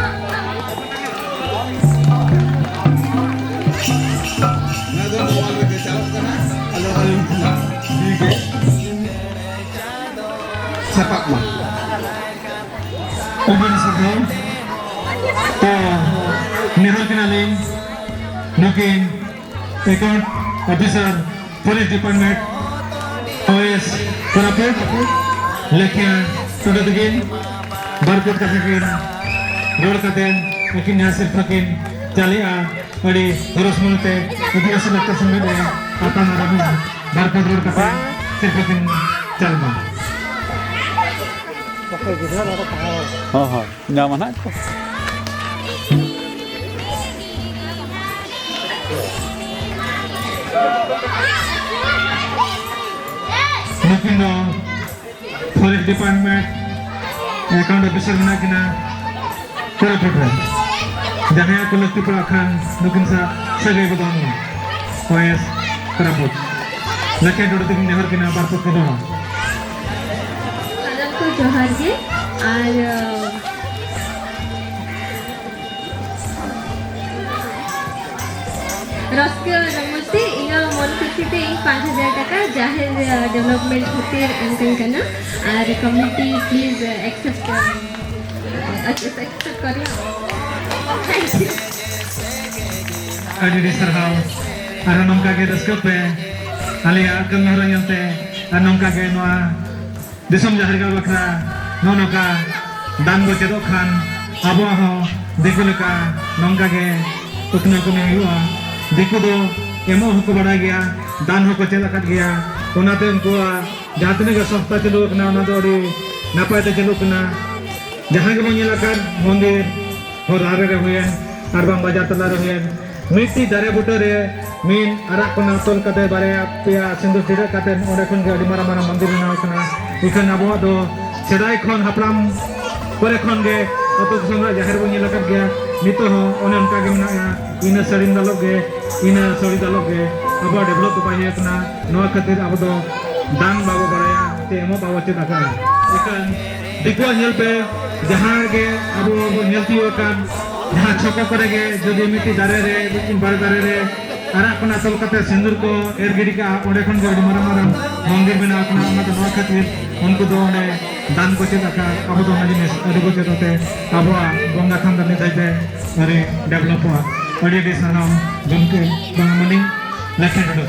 ᱱᱚᱣᱟ ᱫᱚ ᱢᱳᱵᱟᱭᱤᱞ ᱨᱮᱜᱮ ᱪᱟᱞᱟᱜ ᱠᱟᱱᱟ, ᱟᱫᱚ ᱟᱹᱞᱤᱧ ᱴᱷᱮᱱ ᱴᱷᱤᱠ ᱜᱮ᱾ ᱥᱟᱯᱟᱵ ᱢᱟ᱾ ᱟᱹᱰᱤ ᱥᱟᱨᱦᱟᱣ᱾ ᱛᱚ, ᱱᱮᱦᱚᱨ ᱠᱟᱱᱟᱞᱤᱧ ᱱᱩᱠᱤᱱ ᱮᱠᱟᱣᱩᱱᱴ ᱚᱯᱷᱤᱥᱟᱨ, ᱯᱩᱞᱤᱥ ᱰᱤᱯᱟᱨᱴᱢᱮᱱᱴ, ᱳᱭᱮᱥ ᱠᱳᱨᱟᱯᱩᱴ, ᱞᱟᱹᱠᱷᱤᱭᱟᱹ ᱴᱩᱰᱩ ᱛᱟᱹᱠᱤᱱ ᱵᱟᱨ ᱯᱮ ᱠᱟᱛᱷᱟ ᱠᱤᱱ ᱨᱚᱲ ᱠᱟᱛᱮ ᱟᱹᱠᱤᱱ ᱡᱟᱦᱟᱸ ᱥᱤᱨᱯᱷᱟᱹ ᱠᱤᱱ ᱪᱟᱞᱮᱜᱼᱟ, ᱟᱹᱰᱤ ᱥᱚᱨᱚᱥ ᱢᱚᱱᱮᱛᱮ ᱟᱹᱫᱤᱵᱟᱹᱥᱤ ᱞᱟᱠᱪᱟᱨ ᱥᱚᱢᱤᱛ ᱨᱮ ᱟᱛᱟᱝ ᱫᱟᱨᱟᱢ ᱵᱟᱨ ᱯᱮ ᱨᱚᱲ ᱠᱟᱛᱮ ᱥᱤᱨᱯᱷᱟᱹ ᱠᱤᱱ ᱪᱟᱞ ᱢᱟ᱾ ᱦᱚᱸ ᱦᱚᱸ, ᱧᱟᱢᱟ ᱱᱟᱦᱟᱜ ᱠᱚ᱾ ᱱᱩᱠᱤᱱ ᱫᱚ ᱯᱷᱚᱨᱮᱥᱴ ᱰᱤᱯᱟᱨᱴᱢᱮᱱᱴ ᱮᱠᱟᱣᱩᱱᱴ ᱚᱯᱷᱤᱥᱟᱨ ᱢᱮᱱᱟᱜ ᱠᱤᱱᱟ ᱠᱳᱨᱟᱯᱩᱴ ᱨᱮ᱾ ᱡᱟᱦᱟᱸᱭᱟᱜ ᱠᱚ ᱞᱟᱹᱠᱛᱤ ᱯᱟᱲᱟᱜ ᱠᱷᱟᱱ ᱱᱩᱠᱤᱱ ᱥᱟᱶ ᱥᱟᱹᱜᱟᱹᱭ ᱵᱚ ᱫᱚᱦᱚ ᱢᱟ᱾ ᱳᱭᱮᱥ ᱠᱳᱨᱟᱯᱩᱴ᱾ ᱞᱟᱠᱷᱮ ᱴᱩᱰᱩ ᱛᱟᱹᱠᱤᱱ ᱱᱮᱦᱚᱨ ᱠᱤᱱᱟ ᱵᱟᱨ ᱯᱚᱠ ᱠᱚ ᱫᱚᱦᱚ᱾ ᱥᱟᱱᱟᱢ ᱠᱚ ᱡᱚᱦᱟᱨ ᱜᱮ᱾ ᱟᱨ, ᱟᱸ, ᱨᱟᱹᱥᱠᱟᱹ ᱨᱚᱢᱚᱡᱽ ᱛᱮ ᱤᱧᱟᱹᱜ ᱢᱚᱱ ᱠᱩᱥᱤ ᱛᱮ ᱤᱧ ᱯᱟᱸᱪ ᱦᱟᱡᱟᱨ ᱴᱟᱠᱟ ᱡᱟᱦᱮᱨ, ᱟᱸ, ᱰᱮᱵᱷᱞᱚᱯᱢᱮᱱᱴ ᱠᱷᱟᱹᱛᱤᱨ ᱮᱢ ᱠᱟᱹᱧ ᱠᱟᱱᱟ᱾ ᱟᱨ ᱠᱚᱢᱤᱴᱤ ᱯᱞᱤᱡᱽ ᱮᱠᱥᱮᱯᱴ, ᱮᱠᱥᱮᱯᱴ ᱠᱚᱨᱤᱭᱟ᱾ Thank you. ᱟᱹᱰᱤ ᱟᱹᱰᱤ ᱥᱟᱨᱦᱟᱣ᱾ ᱟᱨᱦᱚᱸ ᱱᱚᱝᱠᱟ ᱜᱮ ᱨᱟᱹᱥᱠᱟᱹ ᱯᱮ ᱟᱞᱮᱭᱟᱜ ᱠᱟᱹᱢᱤ ᱦᱚᱨᱟ ᱧᱮᱞᱛᱮ, ᱟᱨ ᱱᱚᱝᱠᱟ ᱜᱮ ᱱᱚᱣᱟ ᱫᱤᱥᱚᱢ ᱡᱟᱦᱮᱨ ᱜᱟᱲ ᱵᱟᱠᱷᱨᱟ ᱱᱚᱜᱼᱚ ᱱᱚᱝᱠᱟ ᱫᱟᱱ ᱵᱚ ᱪᱮᱫᱚᱜ ᱠᱷᱟᱱ ᱟᱵᱚᱣᱟᱜ ᱦᱚᱸ ᱫᱤᱠᱩ ᱞᱮᱠᱟ ᱱᱚᱝᱠᱟ ᱜᱮ ᱩᱛᱱᱟᱹᱣ ᱠᱟᱹᱢᱤ ᱦᱩᱭᱩᱜᱼᱟ᱾ ᱫᱤᱠᱩ ᱫᱚ ᱮᱢᱚᱜ ᱦᱚᱸᱠᱚ ᱵᱟᱲᱟᱭ ᱜᱮᱭᱟ, ᱫᱟᱱ ᱦᱚᱸᱠᱚ ᱪᱮᱫ ᱟᱠᱟᱫ ᱜᱮᱭᱟ᱾ ᱚᱱᱟᱛᱮ ᱩᱱᱠᱩᱣᱟᱜ ᱡᱟᱦᱟᱸ ᱛᱤᱱᱟᱹᱜ ᱜᱮ ᱥᱚᱝᱥᱛᱷᱟ ᱪᱟᱹᱞᱩ ᱟᱠᱟᱱᱟ, ᱚᱱᱟ ᱫᱚ ᱟᱹᱰᱤ ᱱᱟᱯᱟᱭ ᱛᱮ ᱪᱟᱹᱞᱩᱜ ᱠᱟᱱᱟ᱾ ᱡᱟᱦᱟᱸ ᱜᱮᱵᱚᱱ ᱧᱮᱞ ᱟᱠᱟᱫ ᱢᱚᱱᱫᱤᱨ ᱦᱚᱨ ᱫᱷᱟᱨᱮ ᱨᱮ ᱦᱩᱭᱮᱱ, ᱟᱨ ᱵᱟᱝ ᱵᱟᱡᱟᱨ ᱛᱟᱞᱟ ᱨᱮ ᱦᱩᱭᱮᱱ, ᱢᱤᱫᱴᱤᱡ ᱫᱟᱨᱮ ᱵᱩᱴᱟᱹ ᱨᱮ ᱢᱤᱫ ᱟᱨᱟᱜ ᱠᱚᱱᱟ ᱛᱚᱞ ᱠᱟᱛᱮ, ᱵᱟᱨᱭᱟ ᱯᱮᱭᱟ ᱥᱤᱸᱫᱩᱨ ᱴᱤᱰᱟᱹᱜ ᱠᱟᱛᱮ, ᱚᱸᱰᱮ ᱠᱷᱚᱱ ᱜᱮ ᱟᱹᱰᱤ ᱢᱟᱨᱟᱝ ᱢᱟᱨᱟᱝ ᱢᱚᱱᱫᱤᱨ ᱵᱮᱱᱟᱣ ᱟᱠᱟᱱᱟ᱾ ᱤᱠᱷᱟᱹᱱ ᱟᱵᱚᱣᱟᱜ ᱫᱚ ᱥᱮᱫᱟᱭ ᱠᱷᱚᱱ, ᱦᱟᱯᱲᱟᱢ ᱠᱚᱨᱮ ᱠᱷᱚᱱ ᱜᱮ ᱟᱹᱛᱩ ᱫᱤᱥᱚᱢ ᱨᱮ ᱡᱟᱦᱮᱨ ᱵᱚᱱ ᱧᱮᱞ ᱟᱠᱟᱫ ᱜᱮᱭᱟ, ᱱᱤᱛᱚᱜ ᱦᱚᱸ ᱚᱱᱮ ᱚᱱᱠᱟ ᱜᱮ ᱢᱮᱱᱟᱜᱼᱟ᱾ ᱤᱱᱟᱹ ᱥᱟᱹᱲᱤᱢ ᱫᱟᱞᱚᱵ ᱜᱮ, ᱤᱱᱟᱹ ᱥᱟᱹᱲᱤ ᱫᱟᱞᱚᱵ ᱜᱮ ᱟᱵᱚᱣᱟᱜ ᱰᱮᱵᱷᱞᱚᱯ ᱫᱚ ᱵᱟᱭ ᱦᱩᱭ ᱟᱠᱟᱱᱟ᱾ ᱱᱚᱣᱟ ᱠᱷᱟᱹᱛᱤᱨ ᱟᱵᱚ ᱫᱚ ᱫᱟᱱ ᱵᱟᱵᱚ ᱵᱟᱲᱟᱭᱟ, ᱥᱮ ᱮᱢᱚᱜ ᱵᱟᱵᱚ ᱪᱮᱫ ᱟᱠᱟᱫᱼᱟ᱾ ᱤᱠᱷᱟᱹᱱ ᱫᱤᱠᱩᱣᱟᱜ ᱧᱮᱞ ᱯᱮ, ᱡᱟᱦᱟᱸ ᱜᱮ ᱟᱵᱚ ᱵᱚᱱ ᱧᱮᱞ ᱛᱤᱭᱳᱜ ᱟᱠᱟᱫ, ᱡᱟᱦᱟᱸ ᱪᱷᱚᱠᱚ ᱠᱚᱨᱮ ᱜᱮ ᱡᱩᱫᱤ ᱢᱤᱫᱴᱤᱡ ᱫᱟᱨᱮ ᱨᱮ, ᱢᱤᱫᱴᱤᱡ ᱵᱟᱲᱮ ᱫᱟᱨᱮ ᱨᱮ ᱟᱨᱟᱜ ᱠᱚᱱᱟ ᱛᱚᱞ ᱠᱟᱛᱮ ᱥᱤᱸᱫᱩᱨ ᱠᱚ ᱮᱨ ᱜᱤᱰᱤ ᱠᱟᱜᱼᱟ, ᱚᱸᱰᱮ ᱠᱷᱚᱱ ᱜᱮ ᱟᱹᱰᱤ ᱢᱟᱨᱟᱝ ᱢᱟᱨᱟᱝ ᱢᱚᱱᱫᱤᱨ ᱵᱮᱱᱟᱣ ᱟᱠᱟᱱᱟ᱾ ᱚᱱᱟᱛᱮ ᱱᱚᱣᱟ ᱠᱷᱟᱹᱛᱤᱨ ᱩᱱᱠᱩ ᱫᱚ ᱚᱸᱰᱮ ᱫᱟᱱ ᱠᱚ ᱪᱮᱫ ᱟᱠᱟᱫ᱾ ᱟᱵᱚ ᱫᱚ ᱚᱱᱟ ᱡᱤᱱᱤᱥ ᱟᱹᱰᱤ ᱵᱚ ᱪᱮᱫ ᱟᱛᱮ ᱟᱵᱚᱣᱟᱜ ᱵᱚᱸᱜᱟ ᱛᱷᱟᱱ ᱫᱚ ᱱᱤᱛ ᱫᱷᱟᱹᱵᱤᱡ ᱛᱮ ᱟᱹᱰᱤ ᱰᱮᱵᱷᱞᱚᱯᱚᱜᱼᱟ᱾ ᱟᱹᱰᱤ ᱟᱹᱰᱤ ᱥᱟᱨᱦᱟᱣ ᱜᱚᱢᱠᱮ ᱵᱟᱝ ᱢᱟᱹᱱᱤ ᱞᱮᱠᱷᱮᱱ ᱴᱩᱰᱩ᱾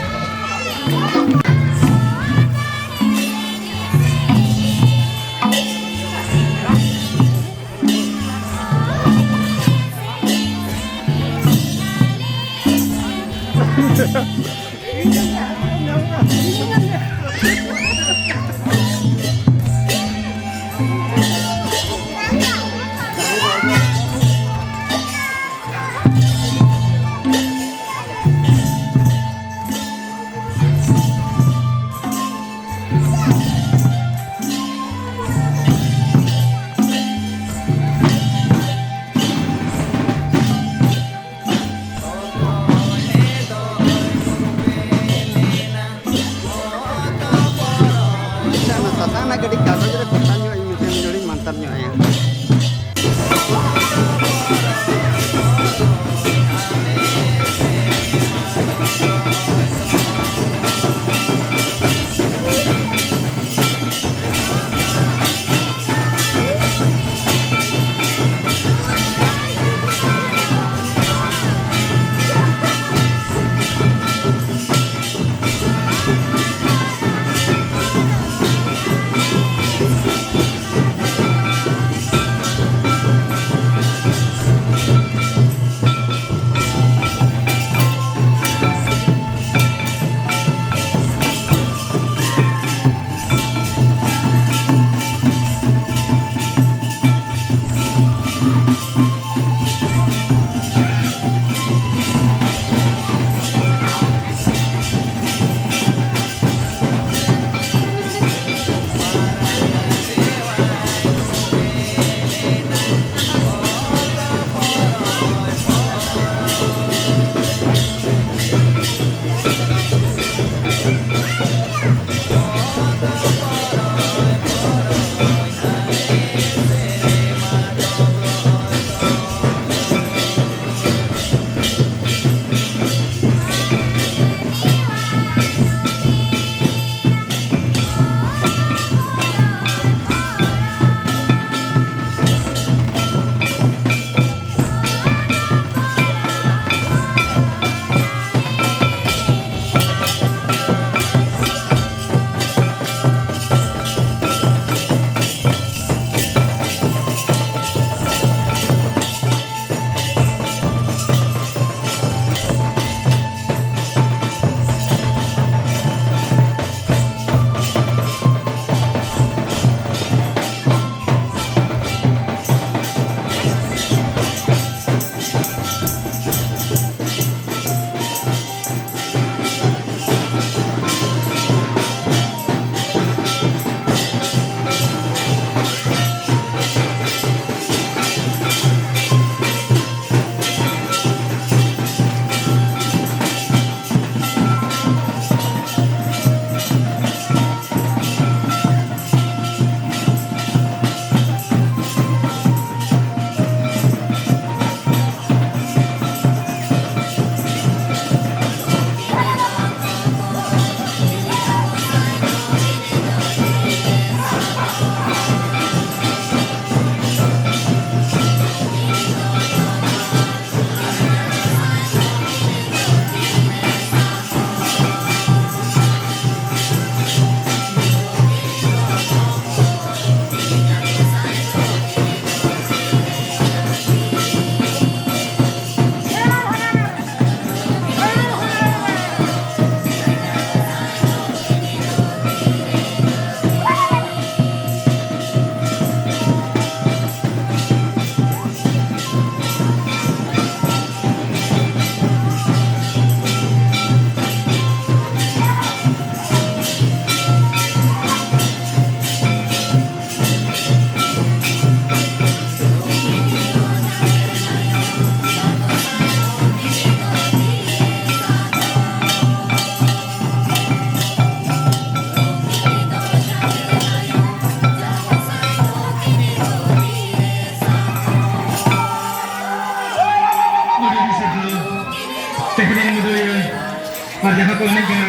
ᱟᱨ ᱡᱟᱦᱟᱸ ᱠᱚ ᱮᱱᱮᱡ ᱠᱟᱱᱟ,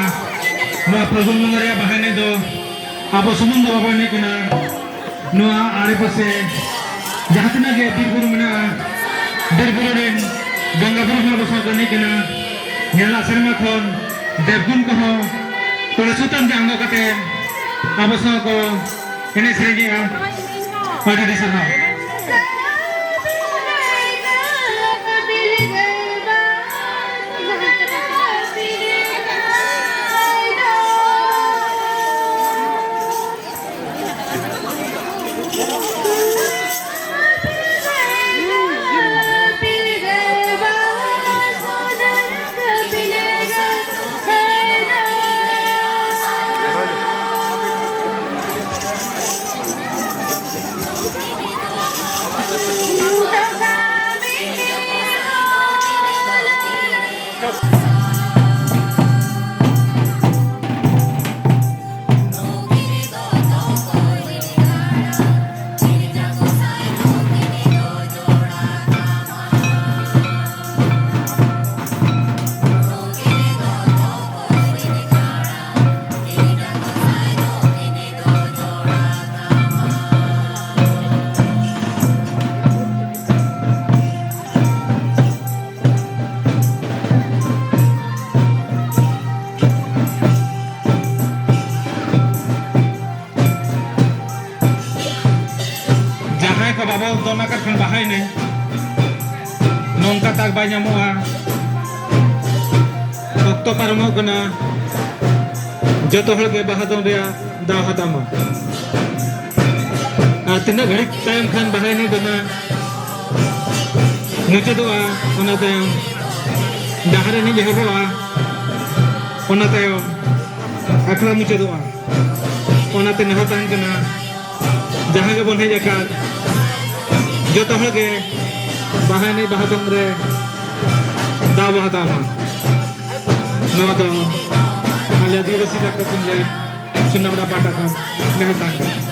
ᱱᱚᱣᱟ ᱯᱷᱟᱹᱜᱩᱱ ᱵᱚᱸᱜᱟ ᱨᱮᱭᱟᱜ ᱵᱟᱦᱟ ᱮᱱᱮᱡ ᱫᱚ ᱟᱵᱚ ᱥᱩᱢᱩᱝ ᱫᱚ ᱵᱟᱵᱚ ᱮᱱᱮᱡ ᱠᱟᱱᱟ᱾ ᱱᱚᱣᱟ ᱟᱲᱮᱯᱟᱥᱮ ᱡᱟᱦᱟᱸ ᱛᱤᱱᱟᱹᱜ ᱜᱮ ᱵᱤᱨ ᱵᱩᱨᱩ ᱢᱮᱱᱟᱜᱼᱟ, ᱵᱤᱨ ᱵᱩᱨᱩ ᱨᱮᱱ ᱵᱚᱸᱜᱟ ᱵᱩᱨᱩ ᱦᱚᱸ ᱟᱵᱚ ᱥᱟᱶ ᱠᱚ ᱮᱱᱮᱡ ᱠᱟᱱᱟ᱾ ᱧᱮᱞᱟᱜ ᱥᱮᱨᱢᱟ ᱠᱷᱚᱱ ᱫᱮᱵᱽᱜᱩᱱ ᱠᱚᱦᱚᱸ ᱛᱚᱲᱮ ᱥᱩᱛᱟᱹᱢ ᱛᱮ ᱟᱬᱜᱚ ᱠᱟᱛᱮ ᱟᱵᱚ ᱥᱟᱶ ᱠᱚ ᱮᱱᱮᱡ ᱥᱮᱨᱮᱧᱮᱜᱼᱟ᱾ ᱟᱹᱰᱤ ᱟᱹᱰᱤ ᱥᱟᱨᱦᱟᱣ᱾ ᱡᱟᱦᱟᱸᱭ ᱠᱚ ᱵᱟᱵᱚ ᱫᱚᱱ ᱟᱠᱟᱫ ᱠᱷᱟᱱ ᱵᱟᱦᱟ ᱮᱱᱮᱡ, ᱱᱚᱝᱠᱟ ᱛᱟᱠ ᱵᱟᱭ ᱧᱟᱢᱚᱜᱼᱟ᱾ ᱚᱠᱛᱚ ᱯᱟᱨᱚᱢᱚᱜ ᱠᱟᱱᱟ, ᱡᱚᱛᱚ ᱦᱚᱲ ᱜᱮ ᱵᱟᱦᱟ ᱫᱚᱱ ᱨᱮᱭᱟᱜ ᱫᱟᱣ ᱦᱟᱛᱟᱣ ᱢᱟ᱾ ᱟᱨ ᱛᱤᱱᱟᱹᱜ ᱜᱷᱟᱹᱲᱤᱡ ᱛᱟᱭᱚᱢ ᱠᱷᱟᱱ ᱵᱟᱦᱟ ᱮᱱᱮᱡ ᱫᱚ ᱱᱟᱜ ᱢᱩᱪᱟᱹᱫᱚᱜᱼᱟ, ᱚᱱᱟ ᱛᱟᱭᱚᱢ ᱰᱟᱦᱟᱨ ᱮᱱᱮᱡ ᱮᱦᱚᱵᱚᱜᱼᱟ, ᱚᱱᱟ ᱛᱟᱭᱚᱢ ᱟᱠᱷᱲᱟ ᱢᱩᱪᱟᱹᱫᱚᱜᱼᱟ᱾ ᱚᱱᱟᱛᱮ ᱱᱮᱦᱚᱨ ᱛᱟᱦᱮᱱ ᱠᱟᱱᱟ, ᱡᱟᱦᱟᱸ ᱜᱮᱵᱚᱱ ᱦᱮᱡ ᱟᱠᱟᱱ, ᱡᱚᱛᱚ ᱦᱚᱲ ᱜᱮ ᱵᱟᱦᱟ ᱮᱱᱮᱡ ᱵᱟᱦᱟ ᱫᱚᱱ ᱨᱮ ᱫᱟᱣ ᱵᱚ ᱦᱟᱛᱟᱣ ᱢᱟ᱾ ᱱᱚᱣᱟ ᱫᱚ ᱟᱞᱮ ᱟᱹᱫᱤᱵᱟᱹᱥᱤ ᱰᱟᱠᱛᱟᱨ ᱥᱚᱝᱜᱷ ᱥᱩᱱᱟᱢᱰᱟ ᱯᱟᱦᱴᱟ ᱠᱷᱚᱱ ᱱᱮᱦᱚᱨ ᱛᱟᱦᱮᱱ ᱠᱟᱱᱟ᱾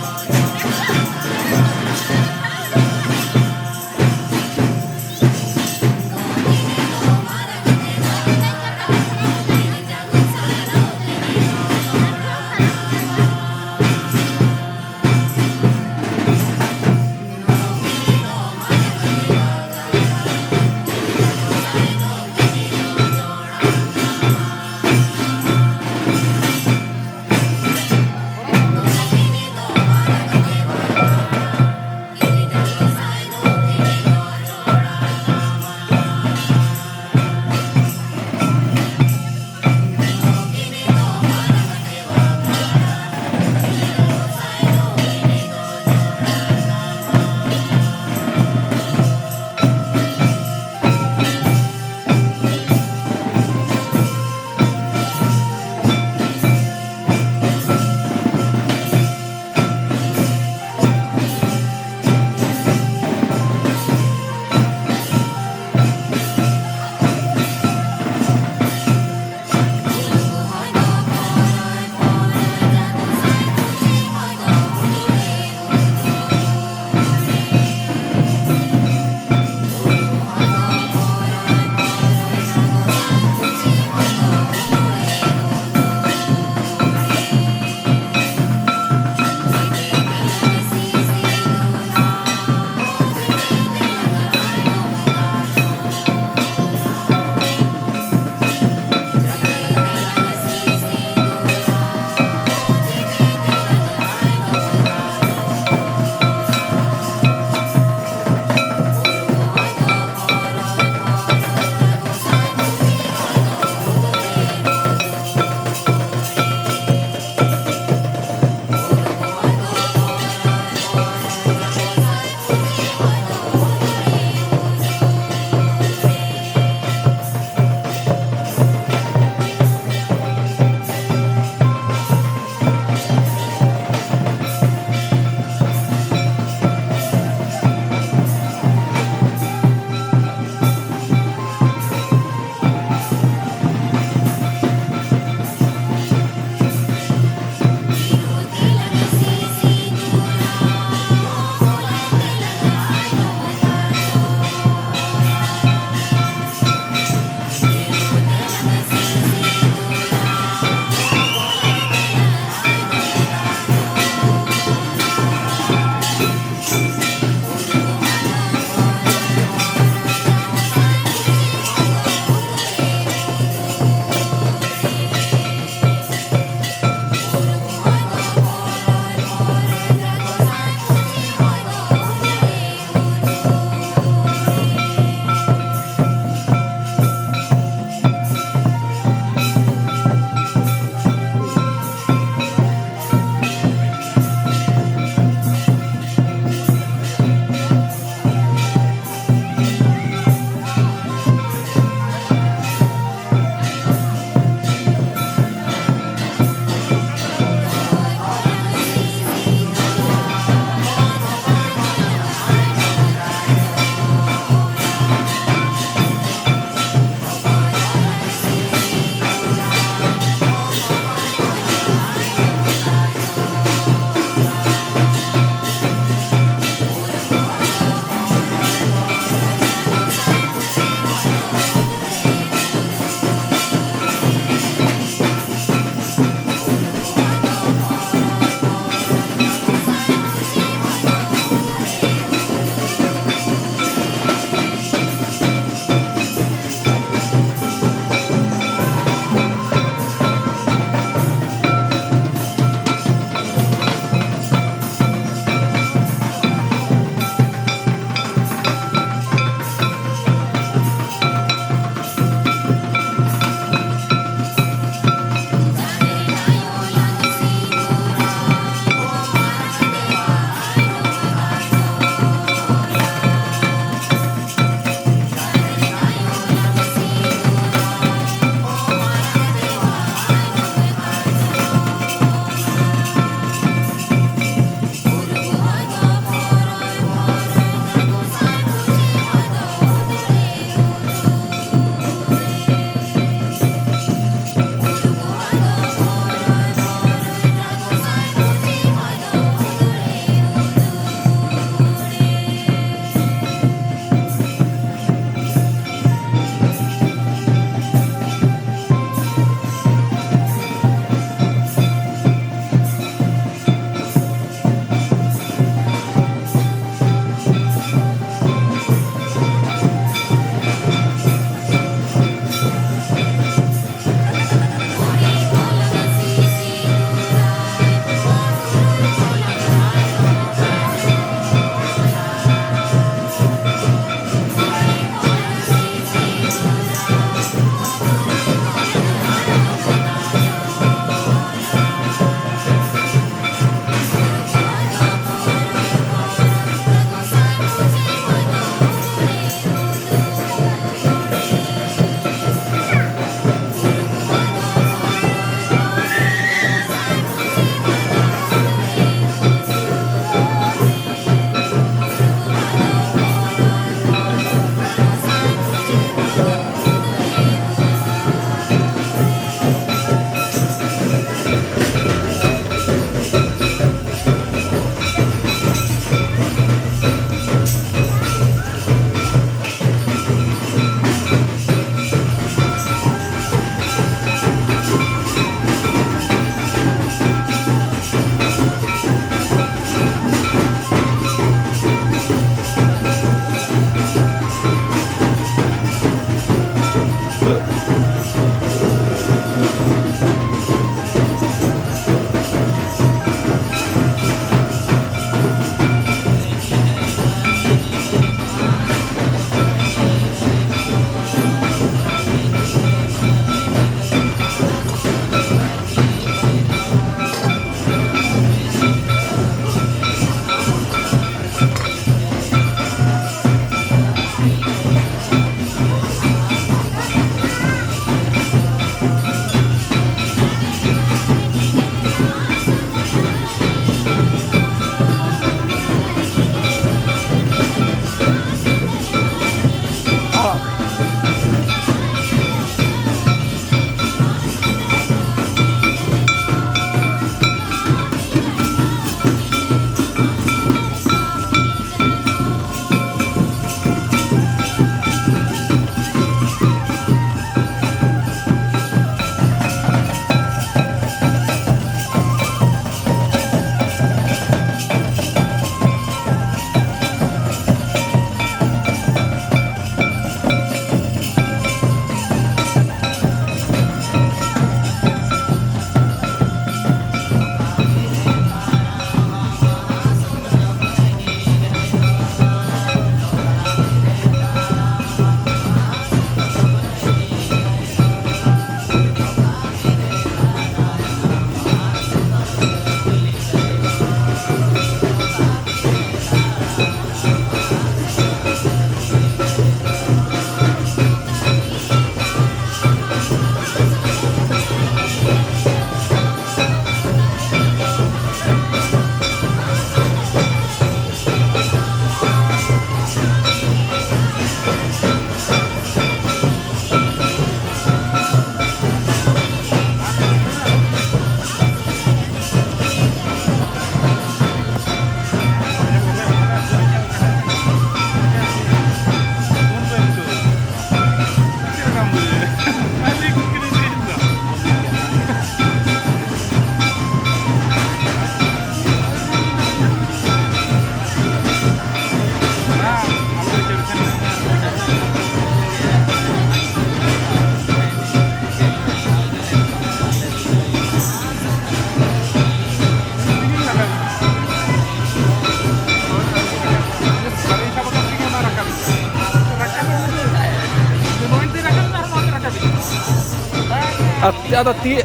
ᱟᱫᱚ ᱛᱤ,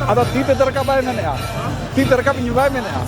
ᱟᱫᱚ ᱛᱤ ᱛᱮ ᱨᱟᱠᱟᱵ ᱵᱟᱭ ᱢᱮᱱᱮᱜᱼᱟ, ᱛᱤ ᱛᱮ ᱨᱟᱠᱟᱵ ᱤᱧ ᱵᱟᱭ ᱢᱮᱱᱮᱜᱼᱟ᱾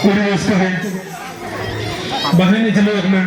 ᱠᱩᱲᱤ ᱨᱟᱹᱥᱠᱟᱹ ᱜᱮ ᱵᱟᱦᱨᱮ ᱪᱟᱹᱞᱩ ᱟᱠᱟᱱᱟ᱾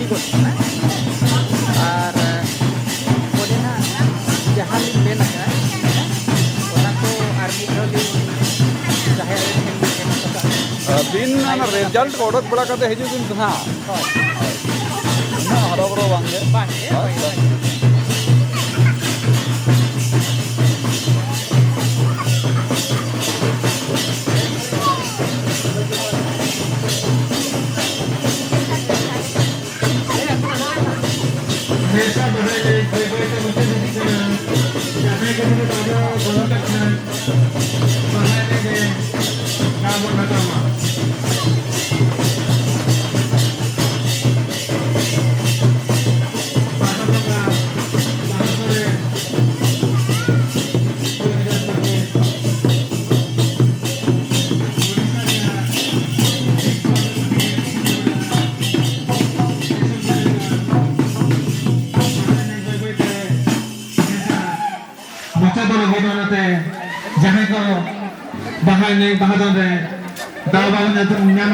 ᱟᱨ ᱚᱸᱰᱮ ᱱᱟᱜ ᱡᱟᱦᱟᱸ ᱞᱤᱧ ᱢᱮᱱ ᱟᱠᱟᱫ, ᱚᱱᱟ ᱠᱚ ᱟᱨ ᱢᱤᱫ ᱫᱷᱟᱣ ᱞᱤᱧ ᱡᱟᱦᱟᱸᱭ ᱴᱷᱮᱱ ᱞᱤᱧ ᱢᱮᱱ ᱦᱚᱴᱚ ᱠᱟᱜ᱾ ᱟᱹᱵᱤᱱ ᱚᱱᱟ ᱨᱮᱡᱟᱞᱴ ᱠᱚ ᱚᱰᱚᱠ ᱵᱟᱲᱟ ᱠᱟᱛᱮ ᱦᱤᱡᱩᱜ ᱵᱤᱱ ᱥᱮ ᱦᱟᱸᱜ᱾ ᱦᱳᱭ᱾ ᱩᱱᱟᱹᱜ ᱦᱚᱨᱚᱵᱚᱨᱚ ᱵᱟᱝ ᱜᱮ᱾ ᱵᱟᱝ ᱜᱮ, ᱦᱳᱭ, ᱦᱳᱭ᱾ ᱦᱳᱭ᱾ ᱱᱮᱥᱟ ᱵᱟᱦᱟ ᱮᱱᱮᱡ ᱵᱟᱹᱭ ᱵᱟᱹᱭ ᱛᱮ ᱢᱩᱪᱟᱹᱫ ᱤᱫᱤᱜ ᱠᱟᱱᱟ᱾ ᱡᱟᱦᱟᱸᱭ ᱠᱚᱫᱚ ᱠᱚ ᱟᱵᱚ ᱵᱚᱞᱚ ᱠᱟᱜ ᱠᱷᱟᱱ, ᱵᱟᱦᱟ ᱮᱱᱮᱡ ᱨᱮ ᱫᱟᱣ ᱵᱚᱱ ᱦᱟᱛᱟᱣ ᱢᱟ᱾ ᱵᱟᱦᱟ ᱵᱚᱸᱜᱟ, ᱵᱟᱦᱟ ᱥᱚᱨᱮ, ᱫᱩ ᱦᱟᱡᱟᱨ ᱪᱷᱟᱵᱵᱤᱥ᱾ ᱳᱰᱤᱥᱟ ᱨᱮᱭᱟᱜ ᱢᱩᱪᱟᱹᱫᱚᱜ ᱞᱟᱹᱜᱤᱫ, ᱚᱱᱟᱛᱮ ᱡᱟᱦᱟᱸᱭ ᱠᱚ ᱵᱟᱦᱟ ᱮᱱᱮᱡ, ᱵᱟᱦᱟ ᱫᱚᱱ ᱨᱮ ᱫᱟᱣ ᱵᱟᱵᱚᱱ ᱧᱟᱢ